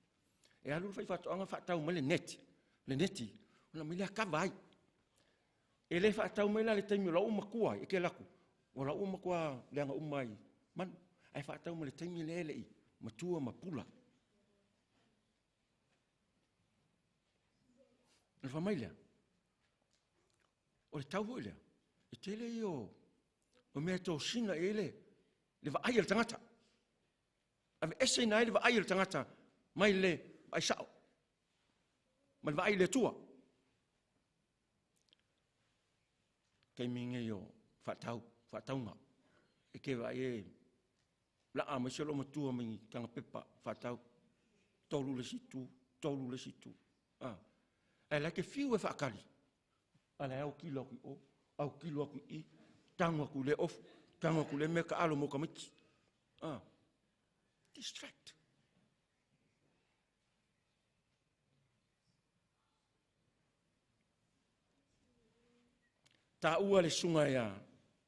E alu le faifaatoaga faatau mai le net, le neti, ona aumai lea kava ai. E le faatau mai la i le taimi o la ua matua ai, e te alu atu, o la ua matua leaga uma i manu, ae faatau mai le taimi lea e le i matua ma pula. Ona fai mai lea, o le tau foi lea, e tele ia o mea e tosina i ai le vaai a le tagata. Aveeseina ai le vaai a le tagata mai le vaai sao, ma le vaai i le Atua. Taimi nei o faatau, faatauga, e te vaai e laa mai se loomatua mai ni taga pepa faatau, 3 le isi itu, 3 le isi itu. Ah. Ae la e te fiu e faatali, a la e autilo atu i o, autilo atu i i, tago atu i lea ofu, tago atu i lea mea taalo mo tamaiti. Ah. Distract. Taua le susuga ia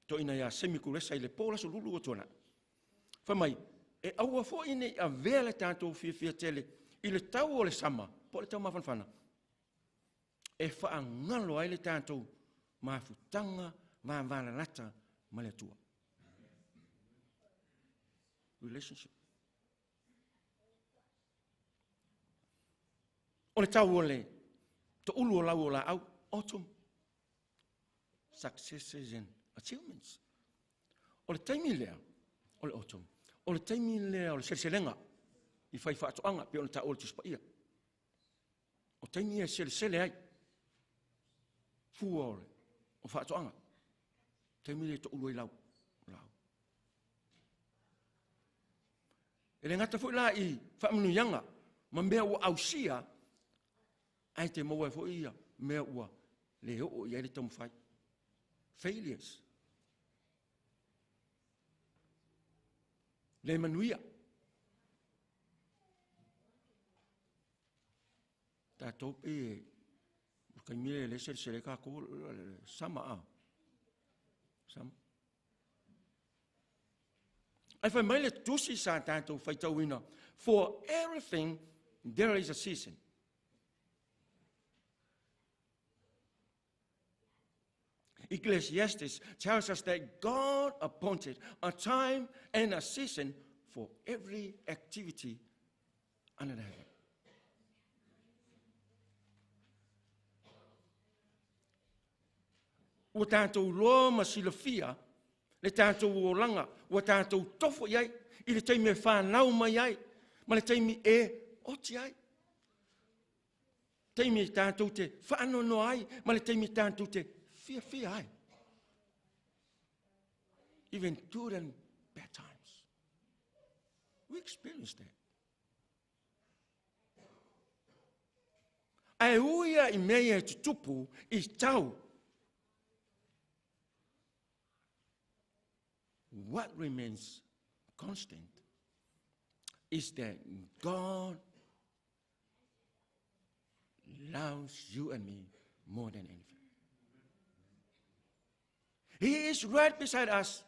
toeaina ia Semi Kulesa i le po o le Aso Lulu ua tuanai. Fai mai, e aua foi ne i avea le tatou fiafia tele i le tau o le sama po o le taumafanafana e faagalo ai le tatou mafutaga vavalalata ma le Atua. Relationship. O le tau o le toulu o lau o laau, autumn, successes and achievements. O le taimi lea, o le autumn, o le taimi lea o le seleselega i fai faatoaga, pei ona taua e le Tusi Paia. O taimi e selesele ai fua o, le, o faatoaga. Taimi lea e toulu ai lau, lau. E le gata foi la i faamanuiaga ma mea ua ausia, ae te maua ai foi ia mea ua le oo i ai le taumafai. Failures. Le manuia. Tatou pei e taimi e le selesele ai tatou sama a. Sama. Ae fai mai le tusi sa tatou faitauina, for everything there is a season. Ecclesiastes tells us that God appointed a time and a season for every activity under the heaven. Ua tatou loa ma silafia le tatou olaga ua tatou tofo i ai i le taimi e fanau mai ai ma le taimi e oti ai. Taimi e tatou te faanoanoa ai ma le taimi e tatou te fiafia ai. Even good and bad times. We experience that. Ae ui ia i mea ia e tutupu i tau. What remains constant is that God loves you and me more than anything. He is right beside us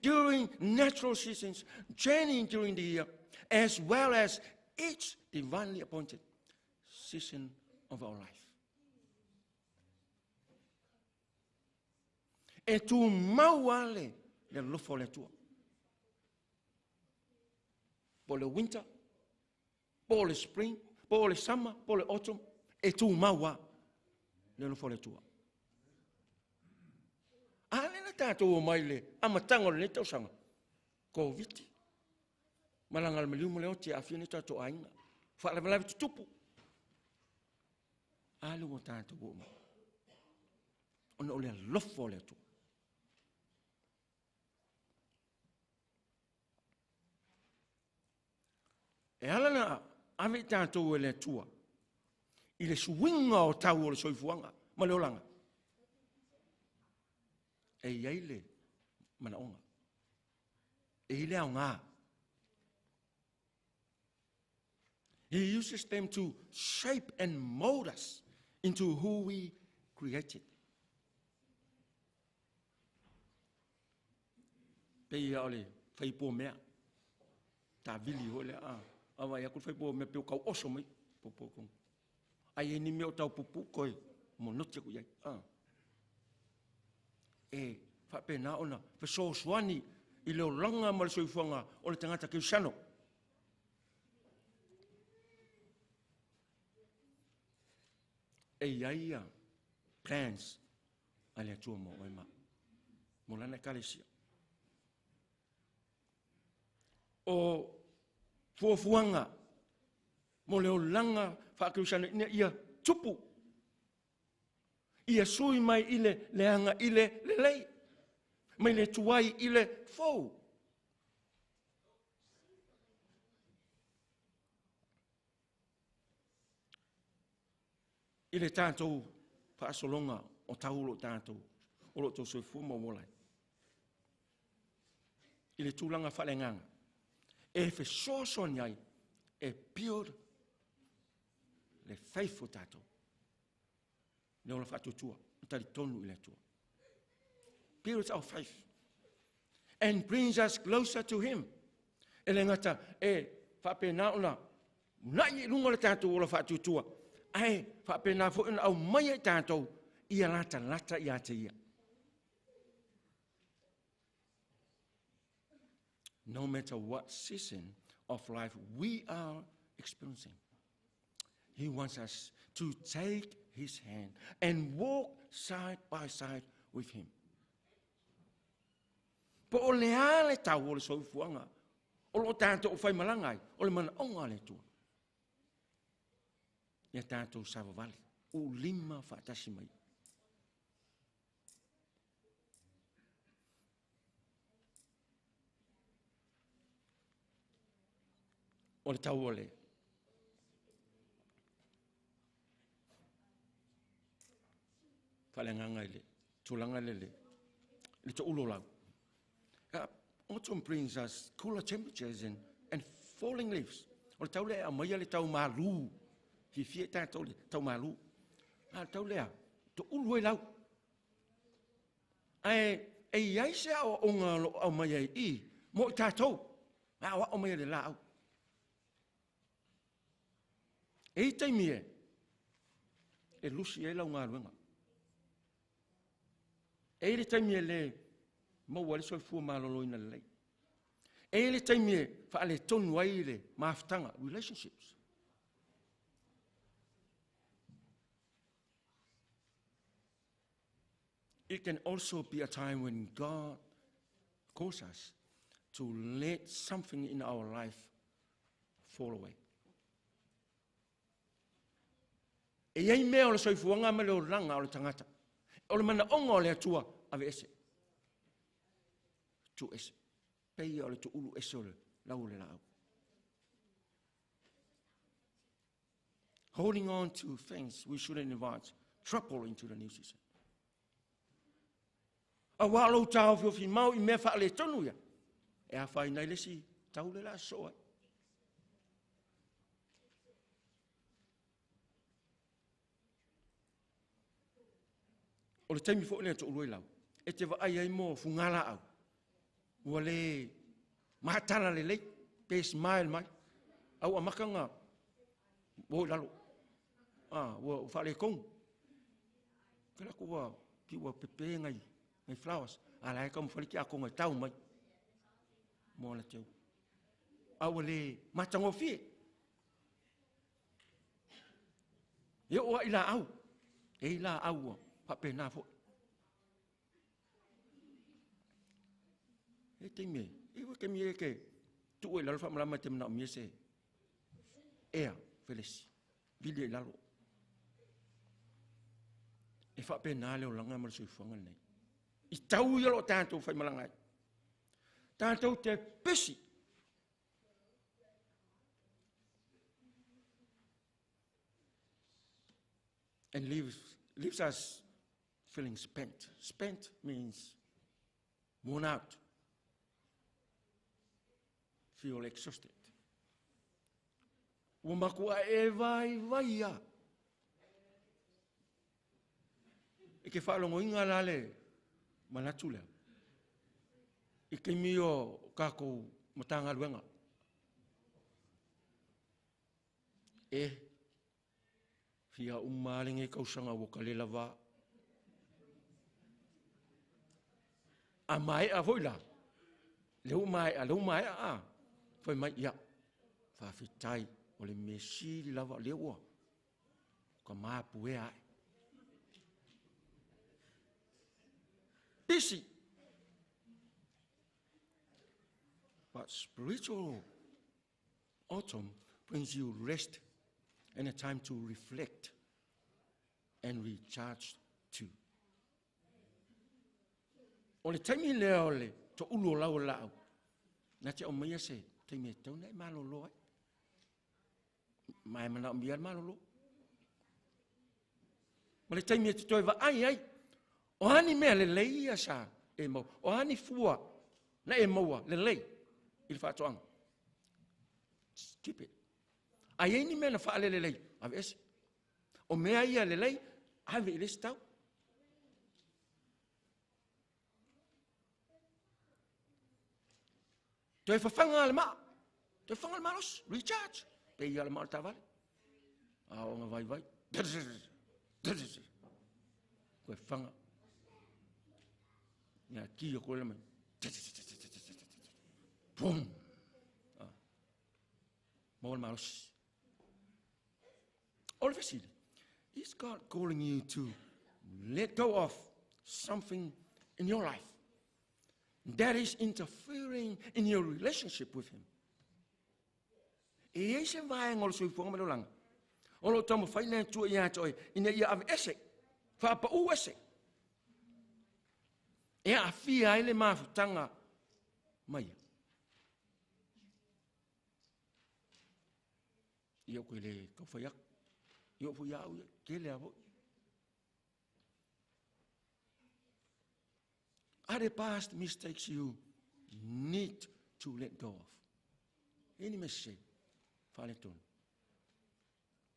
during natural seasons, training during the year, as well as each divinely appointed season of our life. E tumau lava le alofa o le Atua. Po o le winter, po o le spring, po o le summer, po o le autumn, e tumau lava le alofa o le Atua. A lea na tatou omai i le amataga o lenei tausaga, Koviti, malaga a le maliu ma le oti e aafia nei o tatou aiga, faalavelave tutupu. A lea ua tatou oo mai, ona o le alofa o le Atua. E ala na ave i tatou e le Atua i le suiga o tau o le soifuaga ma le olaga, e i ai le manaoga, e i ai le aoga. He uses them to shape and mold us into who we created. Pei ia o le faipo mea. Tavili hoi le a. Awa ia ku faipo mea pe kau oso mai. Popo kong. Ai e ni mea o tau pupu koe. Mo note ku iai. A. E whapena ona fesoasoani i le olaga ma le soifuaga o le tagata Kerisiano. E i ai ia plans a le Atua mo oe ma mo lana ekalesia. O fuafuaga mo le olaga faakerisiano ina ia tupu, ia sui mai i le leaga i le lelei, mai le tuai i le fou. I le tatou faasologa o tau o lo tatou o lo o soifua ma ou ola ai. I le tulaga faaleagaga, e fesoasoani ai e build le faith o tatou. Le ola faatuatua, talitonu i le Atua. Builds our faith and brings us closer to Him. E le gata e faapena ona nai i luga o le tatou ola faatuatua, ae faapena foi ona aumai ai tatou ia latalata ia te ia. No matter what season of life we are experiencing, He wants us to take His hand and walk side by side with Him. Po o le a le tau o le soifuaga o lo o tatou faimalaga ai, o le manaoga a le Atua. Ia tatou savavali, ulima faatasi mai. O le tau o le faaleagaga i le tulaga le le to'ulo lau. Autumn brings us cooler temperatures and falling leaves. O le tau lea e aumaia le tau malu. Fiafia i tatou le tau malu. A le tau lea, to'ulu ai lau. Ae e i ai se aoaoga o lo o aumai ai i mo i tatou. E aoao mai e le laau. E i taimi e lusi ai lau galuega. E i le taimi e le maua ai le soifua maloloina lelei. E i le taimi e faaletonu ai le mafutaga, relationships. It can also be a time when God calls us to let something in our life fall away. E i ai mea o le soifuaga ma le olaga o le tagata. O le manaoga o le Atua, ave ese. Tuu ese. Pei o le tuulu ese o le lau o le laau. Holding on to things we shouldn't invite trouble into the new season. Auā lou taofiofi mau i mea faaletonu ia, e afaina ai le isi tau le la sosoo ai. O le taimi foi lea to'ulu ai lau, e te vaai ai mo fugalaau, ua le matala lelei, pe smile mai, au amata na ua o i lalo, ua faaletonu. Ke lako ua ki ua pepe ngai, ngai flowers, a la e taumafai le tiakono e tau mai mo ana teu. A ua le matagofie. E oo lava i laau, e i laau ua faapena foi. E taimi e, e ua taimi e ke tuu i lalo faamalama e te manaomia se ea felesi, vili ai i lalo. E faapena le olaga ma le soifuaga lenei. I tau ia o lo o tatou faimalaga ai. Tatou te pesi. And leaves us feeling spent. Spent means worn out. Feel exhausted. Ua matua e vaivai lava. E te faalogoina la le manatu lea i taimi o tatou Matagaluega. E fia uma lava lenei tausaga ua ta le lava. A maea foi la, lea ua maea, lea ua maea a, fai mai, ia, faafetai, o le mea sili lava o lea ua ta mapuea ae. Busy. But spiritual autumn brings you rest and a time to reflect and recharge too. O le taimi lea o le toulu o lau o laau, na te aumaia se taimi e tatau ona e malolo ai. Ma e manaomia le malolo. Ma le taimi e te toe vaai ai, o a ni mea lelei ia sa e maua, o a ni fua na e maua lelei i le faatoaga. Just keep it. A i ai ni mea na faalelelei, aveese. O mea ia lelei, ave i le isi tau. Toe fafaga le maa, toe fafaga le malosi, recharge, pe ia le maa o le taavale. A o ona vaivai. Toe fafaga. Ia ki o koe mai. Pum. Maua le malosi. O le fesili, is God calling you to let go of something in your life that is interfering in your relationship with Him? E i ai se vaega o le soifuaga ma le olaga o lo o taumafai le Atua ia te oe ina ia aveese, faapau ese, e aafia ai le mafutaga ma ia. Ia ou te le tau fai atu. Ia oo foi ia au ia, tele lava foi. Are there past mistakes you need to let go of? E ni mea sese, faaletonu,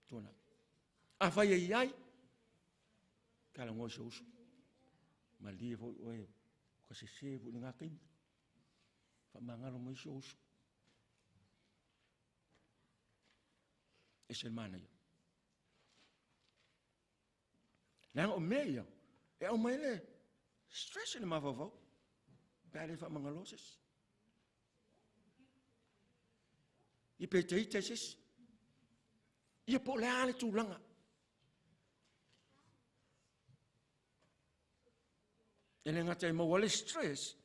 tuanai. Afai e i ai, talanoa i si ou uso. Malie foi oe, ua ka sese foi i lena taimi. Faamagalo mai si ou uso. Ese le manaia. Leaga o mea ia, e aumai le stress i le mafaufau, pe a le faamagaloa se isi. Ia pe te ita i se isi. Ia po o le a le tulaga. E le gata e maua le stress,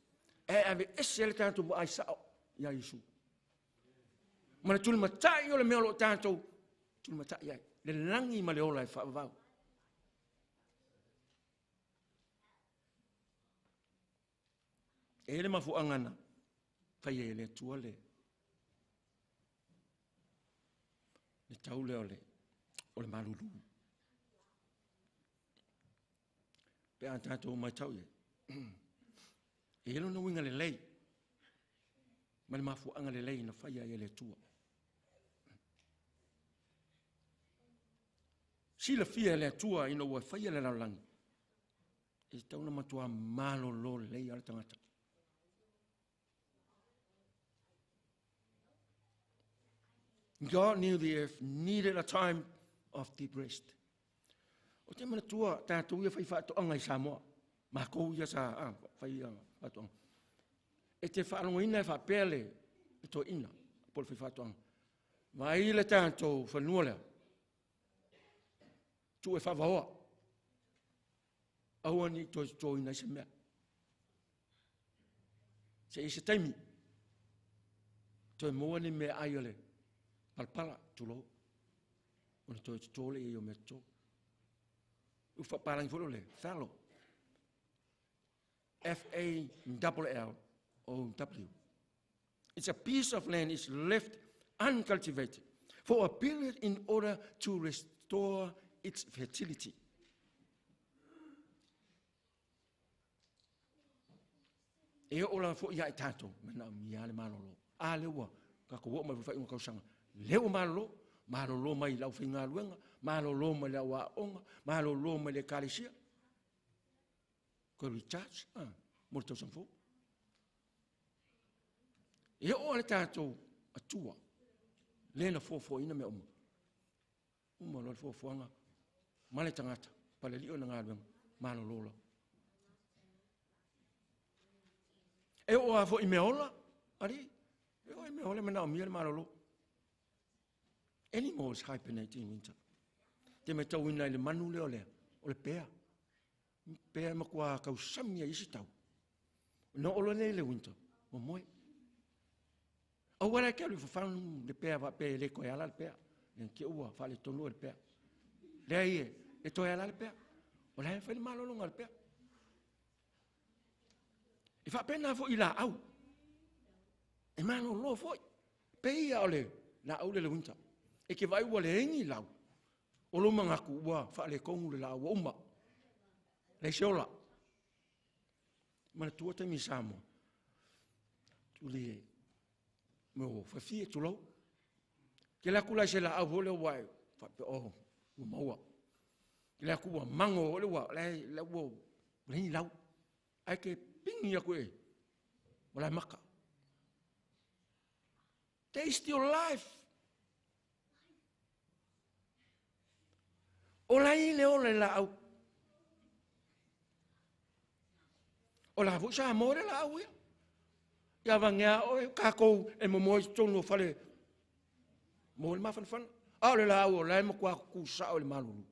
ae aveese le tatou vaai sao ia Iesu. Ma le tulimatai o le mea o lo o tatou tulimatai ai, le lagi ma le ola e faavavau. E i ai le mafuaaga na fai ai e le Atua le le tau lea o le, o le malulu. Pe a tatou matau i ai, e i ai lona uiga lelei ma le mafuaaga lelei na faia ai e le Atua. Silafia e le Atua ina ua faia le lalolagi, e tatau ona matua malolo lelei lava le tagata. God knew the earth needed a time of deep rest. O te manatua tatou ia fai faatoaga i Samoa, matou ia sa fai faatoaga. E te faalogoina e faapea le toeaina po o le fai faatoaga. Vaai le tatou fanua lea, tuu e faavaoa. Aua ne i toe totoina ai se mea. Se i se taimi, toe maua ni meaai o le palapala, tulou, ona toe toto lea i ai o mea toto. Ua faapalagi foi lea o le fallow. F-A-L-L-O-W. It's a piece of land is left uncultivated for a period in order to restore its fertility. E oo lava foi ia i tatou, manaomia le malolo. A lea ua tatou oo mai i le faaiuga o tausaga, lea ua malolo, Malolo mai i le aufaigaluega, malolo mai le au aoga, malolo mai le ekalesia. Toe recharge, mo le tausaga fou. E oo lava le tatou Atua, lea na fuafuaina mea uma. Uma loa le fuafuaga ma le tagata, palelio na galuega, malolo loa. E oo lava foi i mea ola, alii, e oo i mea ola e manaomia le malolo. Animals hibernate in winter. Te matauina i le manu lea o lea, o le pea. Pea e matua tausami ai isi tau. Na oo loa lea i le winter, ua moe. Aua la e te alu i fafanu le pea faapea e le toe ala le pea. Ina te ua faaletonu le pea. Leai e, e toe ala le pea. O la e fai le malologa a le pea. E faapena foi i laau. E malolo foi. Pei ia o le laau le le winter. E te vaai ua leai ni lau. O lou manatu ua faaletonu le laau ua uma. Leai se ola. Manatua taimi i Samoa. Tuli mo fafie tulou. Ke le aku lai se laau foi lea ua e faapea oh ua maua. Ke le aku ua mago foi lea ua le ua leai ni lau. Ae ke pigi aku e o la maka. There is still life. O la i le ola i laau. O la foi sa mo le laau ia. Ia vagea oe kākou e momoe i totonu o fale mo le mafanafana. A o le laau o la e matua kusao i le malulu.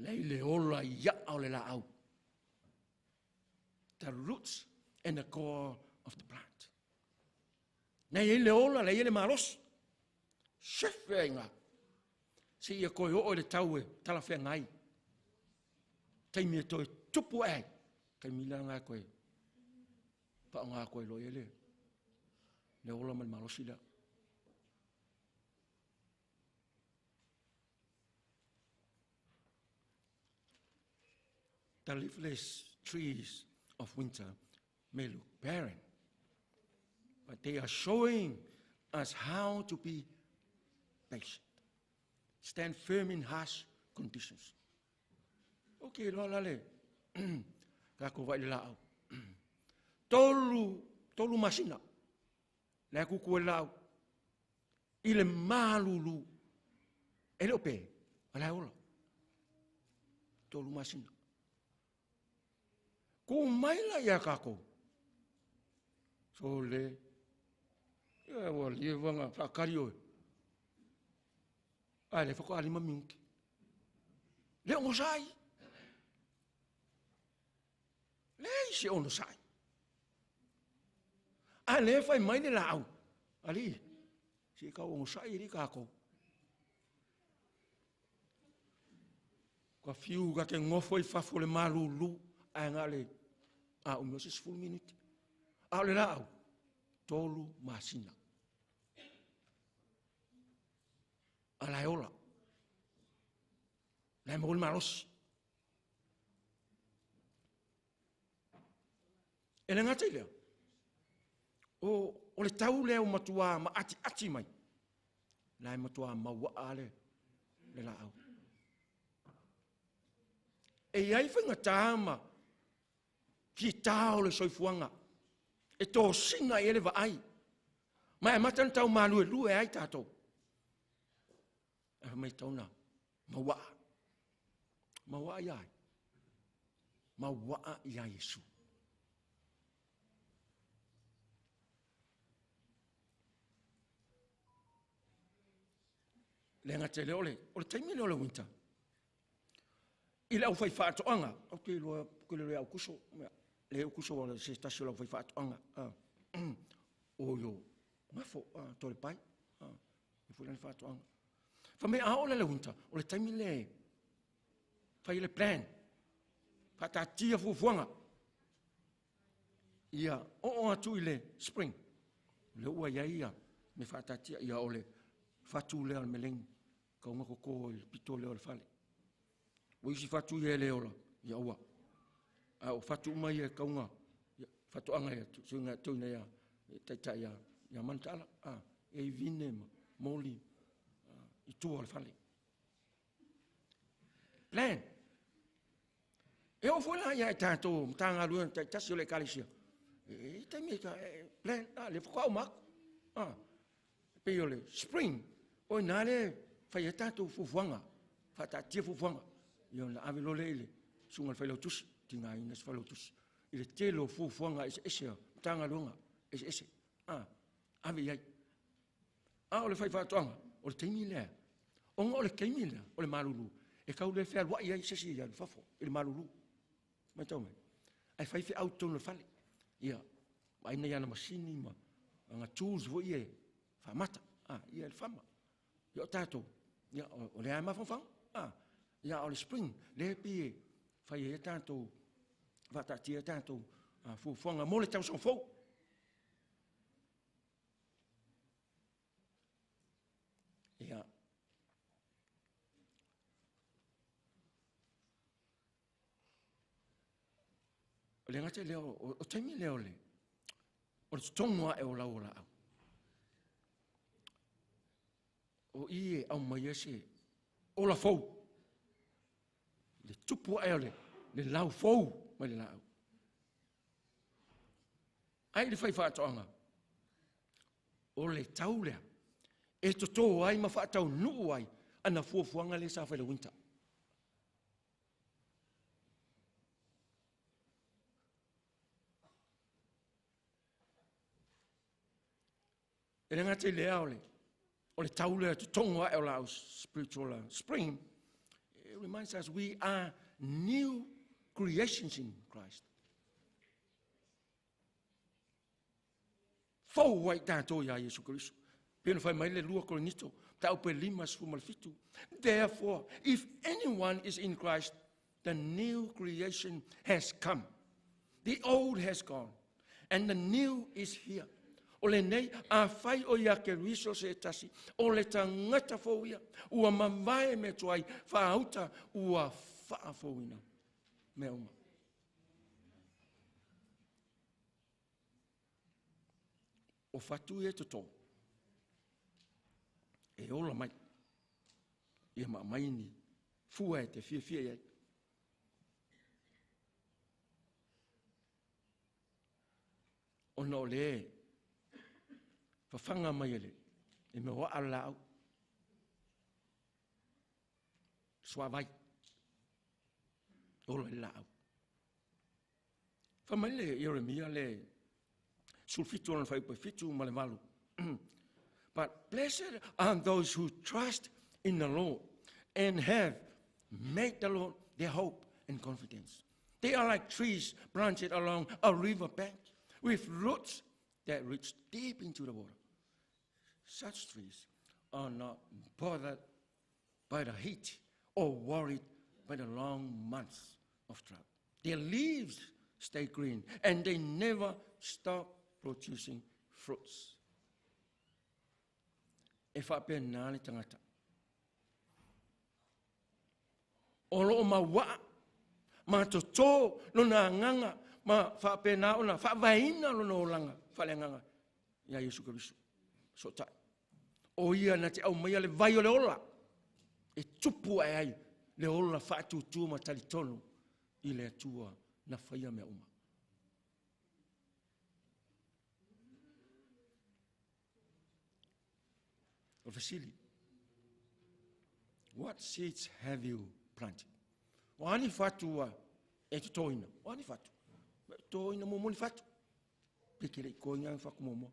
Lei le ola i a'a o le laau. The roots and the core of the plant. Nei ai le ola, lei ai le malosi. Sefe ai ngā. Se ia koe oo i le tau e talafeagai. Taimi e toe tupu ai. Taimi la ngā koe. Whaonga koe loa i le. Le ola ma le malosi lea. The leafless trees of winter may look barren, but they are showing us how to be patient. Stand firm in harsh conditions. Okay, loa la le kākou vai le laau. Tolu, tolu masina. Le kuku e laau. I le malulu. E le o pe, a la ola. Tolu masina. Ku mai la ia kākou. So le, ia ua lievanga whaakari oe. Ai le whakaari ma minki. Le o sai. Leai se onosai. A le fai mai le laau. Alii, se kau onosai ri kākou. Ka fiu ka ke ngofo i fafo le malulu, ae ngā le a umi o se 10 minute. A o le laau, 3 masina. A la e ola. La e maua le malosi. E le gata i lea, o, o le tau lea o matua ma ati ati mai, la e matua mauaa le, le laau. E iai faigata ma fitao le soifuaga, e tosina i ai le vaai, ma e amata ona tau maluelue ai tatou. Ae fai mai tauna, mauaa. Mauaa ia ai. Mauaa ia Iesu. Le gata i lea o le, o le taimi lea o le winter. I le aufai faatoaga, ou te iloa, ke le au kuso, le au kuso o se tasi o le aufai faatoaga, o yo ngafo, to le pai, e foi lana faatoaga. Fa mai a oo la le winter, o le taimi le fai le plan, faataatia fuafuaga, ia oo atu i le spring, lea ua i ai ia me faataatia, ia o le fatu lea o le melegi, kauga koko i le pito lea o le fale. Ua isi fatu ia e le ola, ia ua. A o fatu uma ia e kauga, Faatoaga ia suiga toina ia taitai ia ia Manutaala a e i vine ma moli i tua o le fale. Plan. E oo foi la ia i tatou Matagaluega taitasi o le Ekalesia, e taimi e plan, a le faatoa uma atu. A, pei o le spring, o i ina lea e fai ai tatou fuafuaga, faataatia fuafuaga, ia ona ave loa lea i le susuga i le Failautusi, tigaina se Failautusi, i le tele o fuafuaga eseese a Matagaluega eseese, a, ave i ai. A o le faifaatoaga, o le taimi lea, ona o le taimi lea o le malulu, e tau le fealuai ai se isi i fafo i le malulu. Matau mai. Ae fai feau i totonu o le fale. Ia, vaai nai ana masini ma ana tools foi ia e faamata. Ah, ia le fama. Ia o tatou, ia o lea e mafaufau. Ah, ia o le spring, lea pei e fai ai tatou, faataatia tatou fuafuaga mo le tausaga fou. Ia. O le gata lea o taimi lea o le totogo ae o lau o laau. O i e aumaia se ola fou. Le tupu ae o le lau fou mai le laau. Ai le fai faatoaga, o le tau lea, e totō ai ma faataunuu ai ana fuafuaga lea sa fai le winter. E le gata i lea o le tau lea totogo ae o laau spiritual spring, it reminds us we are new creations in Christ. Fou ai tatou ia Iesu Keriso. Pei ona fai mai le 2 Korinito, mataupu e 57. Therefore, if anyone is in Christ, the new creation has come. The old has gone, and the new is here. O lenei, a fai o ia Keriso se tasi, o le tangata fou ia, ua mavae me tuai, faauta, ua faafouina. Mea uma. O fatu ia totō, e ola mai, ia maamai ni fua e te fiafia iai. Ona o le fafaga mai e le e mea o aa le laau. Suavai. Ola i le laau. Fai mai le Ieremia le 17 ona fuaiupu e 7 ma le 8. But blessed are those who trust in the Lord and have made the Lord their hope and confidence. They are like trees planted along a river bank with roots that reach deep into the water. Such trees are not bothered by the heat or worried by the long months of drought. Their leaves stay green and they never stop producing fruits. E faapena le tagata. O loo mauaa, ma totō lona agaga, ma faapena ona faavaeina lona olaga faaleagaga ia Iesu Keriso. Sootai. O ia na te aumaia le vai o le ola, e tupu ae ai le ola faatutu ma talitonu i le Atua na faia mea uma. O le fesili, what seeds have you planted? O a ni fatu ua e totoina? O a ni fatu? Totoina muamua ni fatu. Pe ke le i koinga ni fatu muamua.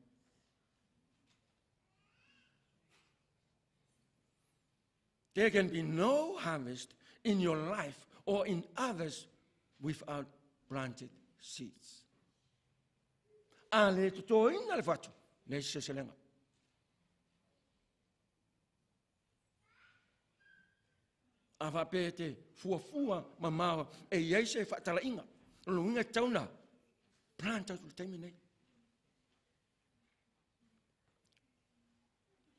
There can be no harvest in your life or in others without planted seeds. A le totoina le fatu, le seselega. A faapea te fuafua mamao e iai se faatalaiga. O lona uiga e tatau ona plant atu i le taimi nei.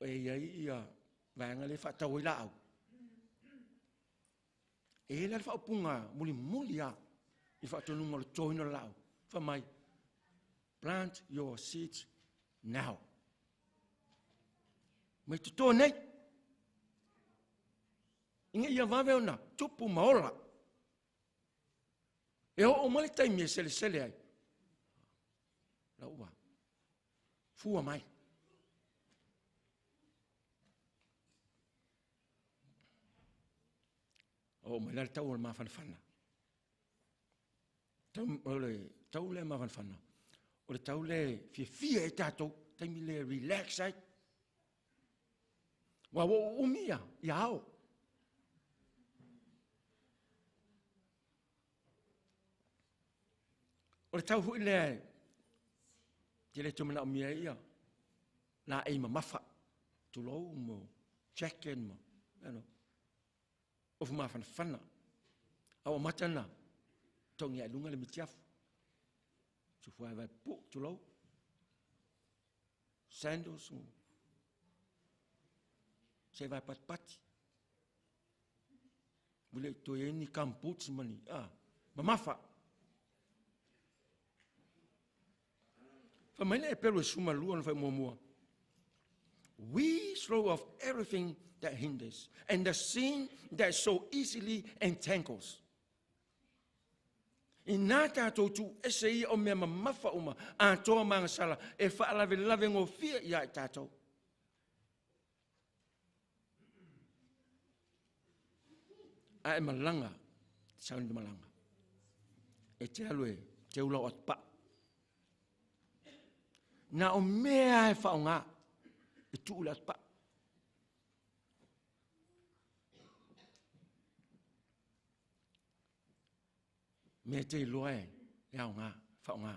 E iai ia vaega lea e faatau ai laau. E i ai la le faaupuga mulimuli lava i le faatonuga o le totoina o le laau. Fai mai, Plant your seeds now. Mai totō nei. Ina ia vave ona tupu ma ola. E oo mai le taimi e selesele ai. La ua. Fua mai. O mai la le tau o le mafanafana. O le tau le mafanafana. O le tau le fiafia e tātou. Taimi le relax ai. Wa ua uumi ia, ia ao. O le tau foi lea te le manaomia ai ia laei mamafa, tulou mo jacket ma, you know, ofu mafanafana. A ua mata na togi ai luga le mitiafu. Sufua vai pu, tulou. Sandals, se vai patipati. Ua le toe i ai ni gumboots ma ni, ah, mamafa. Fai mai le Eperu e 12 ona fai muamua. We throw off everything that hinders and the sin that so easily entangles. Ina tātou tu ese ia o mea mamafa uma, atoa magasala, e faalavelave gofie ia i tātou. A e malaga, sauni malaga. E te alu e te ula o atupa. Na o mea e whaonga e tuu le atupa. Mea te iloa e e aoga, whaonga.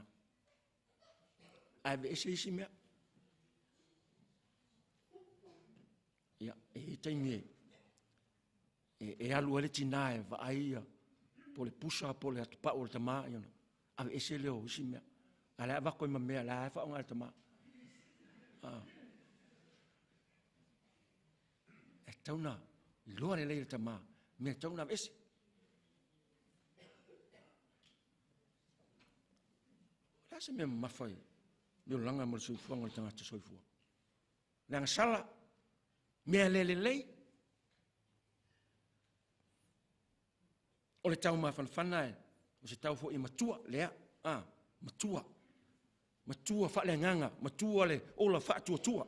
Ae ve ese isi mea. Ia, e taimi e, e, e alu ai le tinā e vaai ia, po le pusa, po le atupau o le tamā, ia ona ave ese lea o isi mea. A le avako i ma mea, la e whaonga le tamā. Ah. E tauna, iloa lelei le tamā, mea tauna ave ese. O le a se mea mamafa i le olaga ma le soifuaga o le tagata soifua? Le agasala, mea le lelei. O le tau mafanafana e, o se tau foi e matua, lea, ah, matua. Matua faaleagaga, matua le ola faatuatua.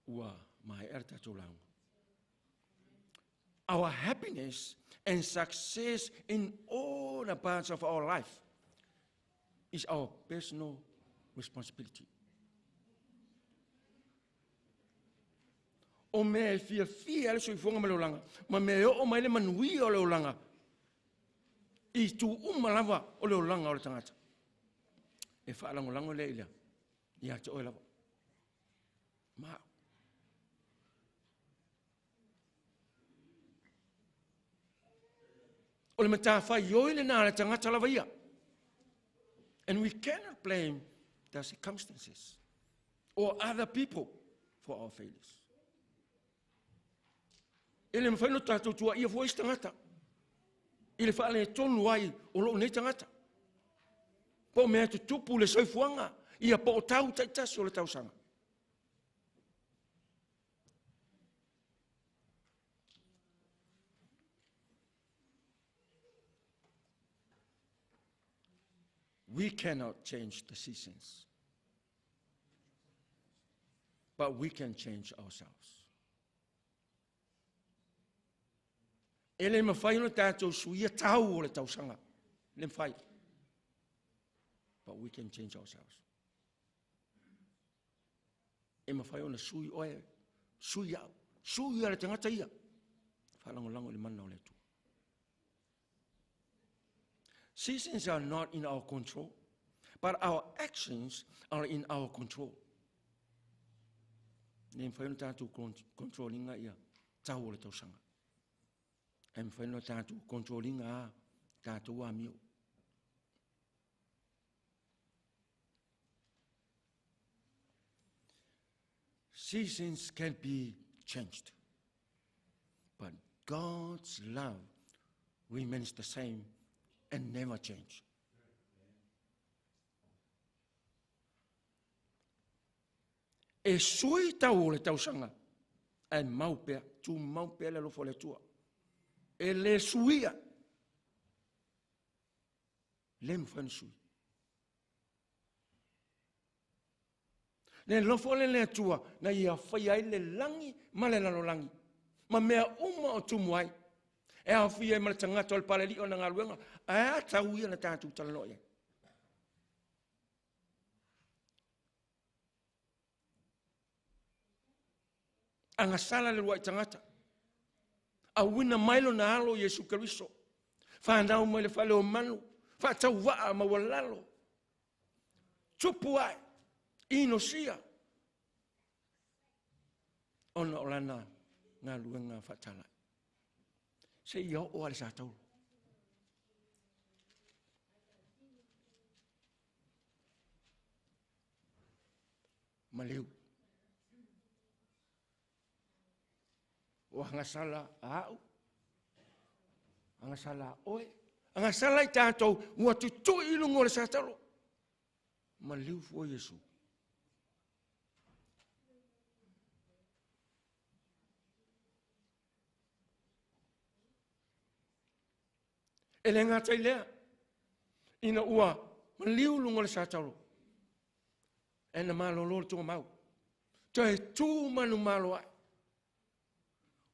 Ua maea le tatou lauga. Our happiness and success in all the parts of our life is our personal responsibility. O mea e fiafia ai le soifuaga ma le olaga, ma mea e oo mai le manuia o le olaga, i tu uma lava o le olaga o le tagata. E faalagolago lea i lea, ia te oe lava. Ma au. O le matafaioi lenā a le tagata lava ia. And we cannot blame the circumstances or other people for our failures. E le mafai ona tatou tuuaia fua isi tagata i le faaletonu ai o lou nei tagata. Po o mea tutupu le soifuaga ia po o tau taitasi o le tausaga. We cannot change the seasons, but we can change ourselves. E le mafai ona tatou suia tau o le tausaga. Le mafai. But we can change ourselves. E mafai ona sui oe, sui au, sui a le tagata ia. Faalagolago i le mana o le Atua. Seasons are not in our control, but our actions are in our control. Le mafai ona tatou control ina ia tau o le tausaga. E mafai ona tatou control ina a tatou amio. Seasons can be changed, but God's love remains the same and never change. E sui tau o le tausaga, ae mau pea, tumau pea le alofa o le Atua. E le suia, le mafai ona sui. Le alofa o le Atua na ia faia ai le lagi ma le lalolagi, ma mea uma o tumu ai. E aofia ai ma le tagata o le palali'i o na galuega, ae a tau ia na tatou talanoa i ai. Agasala le lua'i tagata, auina mai lona alo Iesu Keriso, fanau mai le fale o manu, faatauvaa maualalo, tupu ae, inosia, ona o lana galuega faatalai. Se ia oo lava i le satauro. Maliu. O agasala a au, agasala a oe, agasala i tatou ua tutui i luga o le satalo. Maliu fua Iesu. E le gata i lea, ina ua maliu luga o le satalo, e na malolo le tuamau. Toe tu manumalo ai.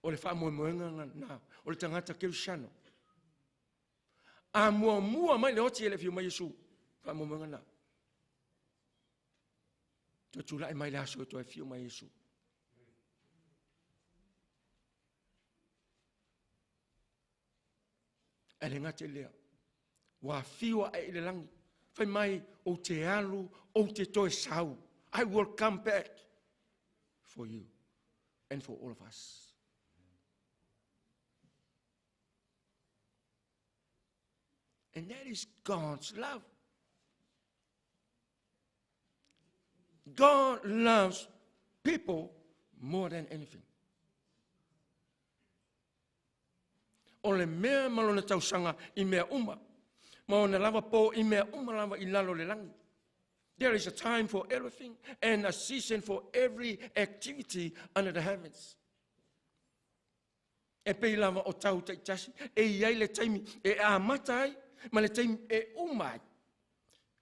O le faamoemoega na o le tagata kerisiano. A muamua mai le oti e le afio mai Iesu, faamoemoega na. Toe tulai mai le aso e toe afio mai Iesu. Ae le gata i lea, ua afio ae i le lagi, fai mai ou te alu, ou te toe sau. I will come back for you and for all of us. And that is God's love. God loves people more than anything. O le mea ma lona tausaga i mea uma, ma ona lava po i mea uma lava i lalo o le lagi. There is a time for everything and a season for every activity under the heavens. E pei lava o tau taitasi, e i ai le taimi e amata ai, ma le taimi e uma ai,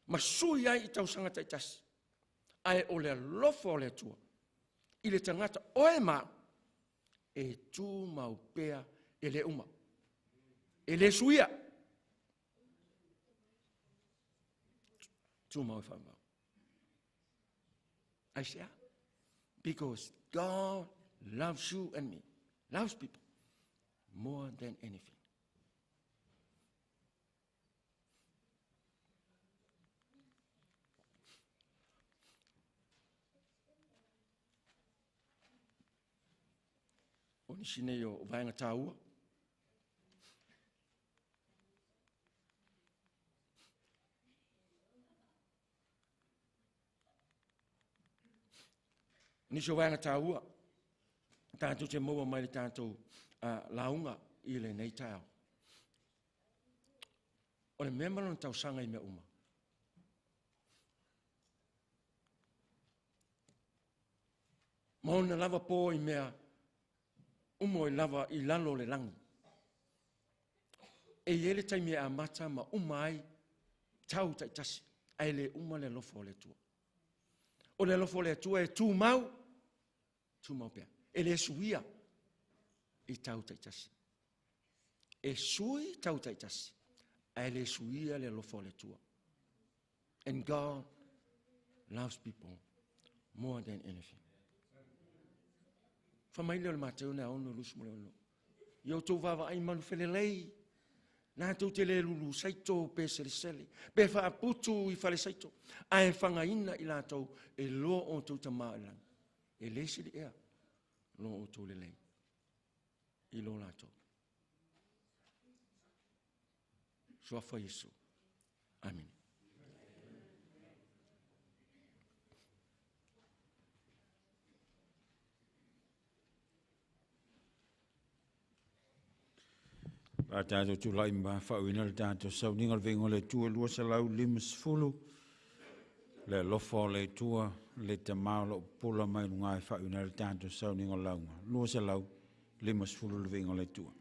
ma sui ai i tausaga taitasi. Ae o le alofa o le Atua, i le tagata oe ma au, e tumau pea e le uma. E le suia. Tumau e faamau. Aisea? Because God loves you and me, loves people more than anything. O nisi nei o vaega tāua. Nisi o vaega tāua, tātou te maua mai le tātou lauga i lenei taeao. O le mea ma lona tausaga i mea uma. Ma ona lava po i mea uma o i lava i lalo o le lagi. E i ai le taimi e amata ma uma ai tau taitasi, ae le uma le alofa o le Atua. O le alofa o le Atua e tumau, tumau pea. E le suia i tau taitasi. E sui tau taitasi, ae le suia le alofa o le Atua. And God loves people more than anything. Fai mai lea o le Mateo 6:26. Ia outou vaavaai manu felelei, latou te le lulu saito pe selesele, pe faaputu i fale saito, ae fagaina i latou e loa outou tama i lagi. E le sili ea lo outou lelei i lo latou. Suafa Iesu. Amene. A tātou tūlai ma whaawina le tātou sauninga le vengo le tua 250 le alofa o le tua le tamā o lo pula mai lunga e whaawina le tātou sauninga launga 250 le vengo le tua.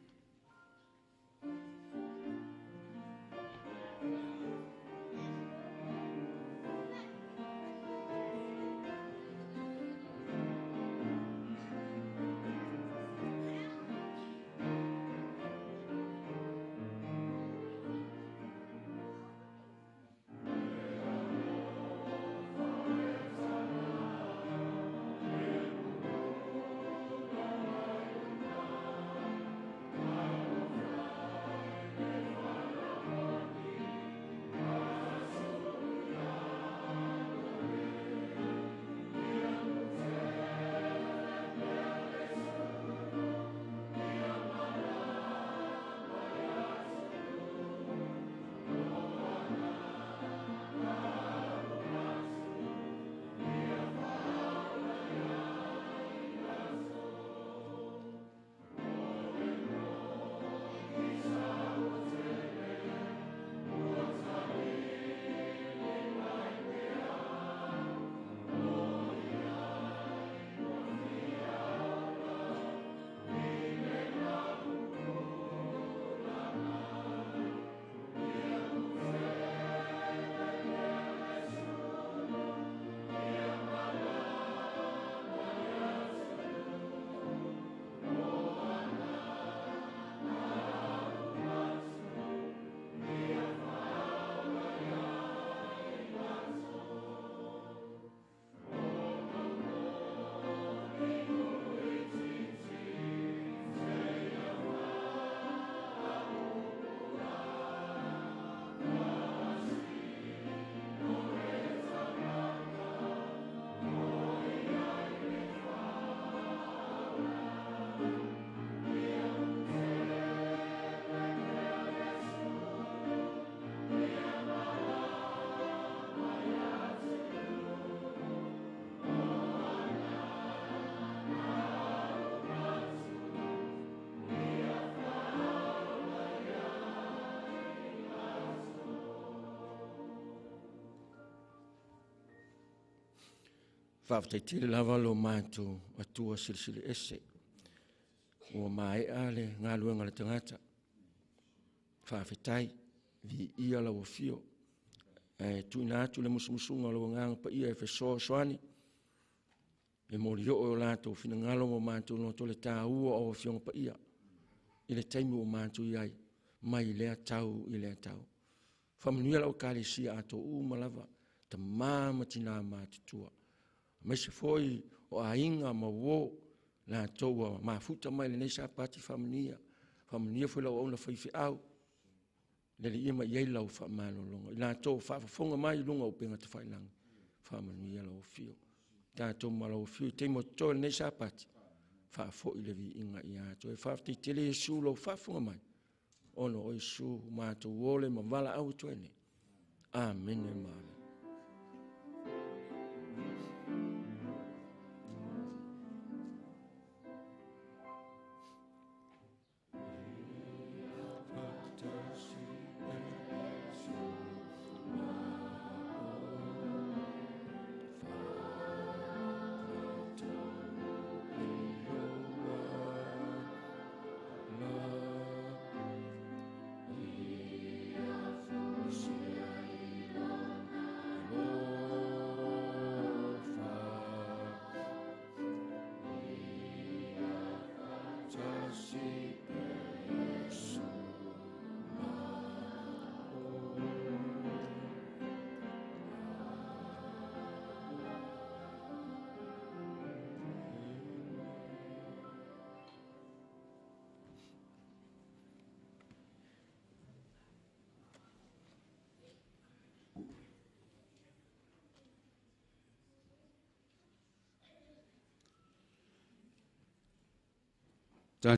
Whaaftaitele lava lo mātou atua silisili ese. Ua maea le ngā luenga le tangata. Whaafetai, vi ia la wafio. E tuina atu le musumusunga lo nganga pa ia e whesoa soani. E mori o lātou whinangalo mo mātou no tole tā ua o wafionga pa ia. I le taimi o mātou iai, mai lea tau i lea tau. Whamanuia lau kālesia ato u malava, ta māma tina mātutua. Mai se foi o ainga ma wo la toa mafuta mai le nei sapati whamanuia. Whamanuia foi lau auna whai whiau. Le le ia mai iai lau whamalolonga. I la toa whaafafonga mai lunga o penga te whailangi. Whamanuia lau whio. Tātou ma lau whio i teimo toa le nei sapati. Whaafoi le vi inga i ato. E whaafte tele Yesu lau whaafonga mai. Ono o Yesu mātou ole ma wala au toa nei. Amen e maame.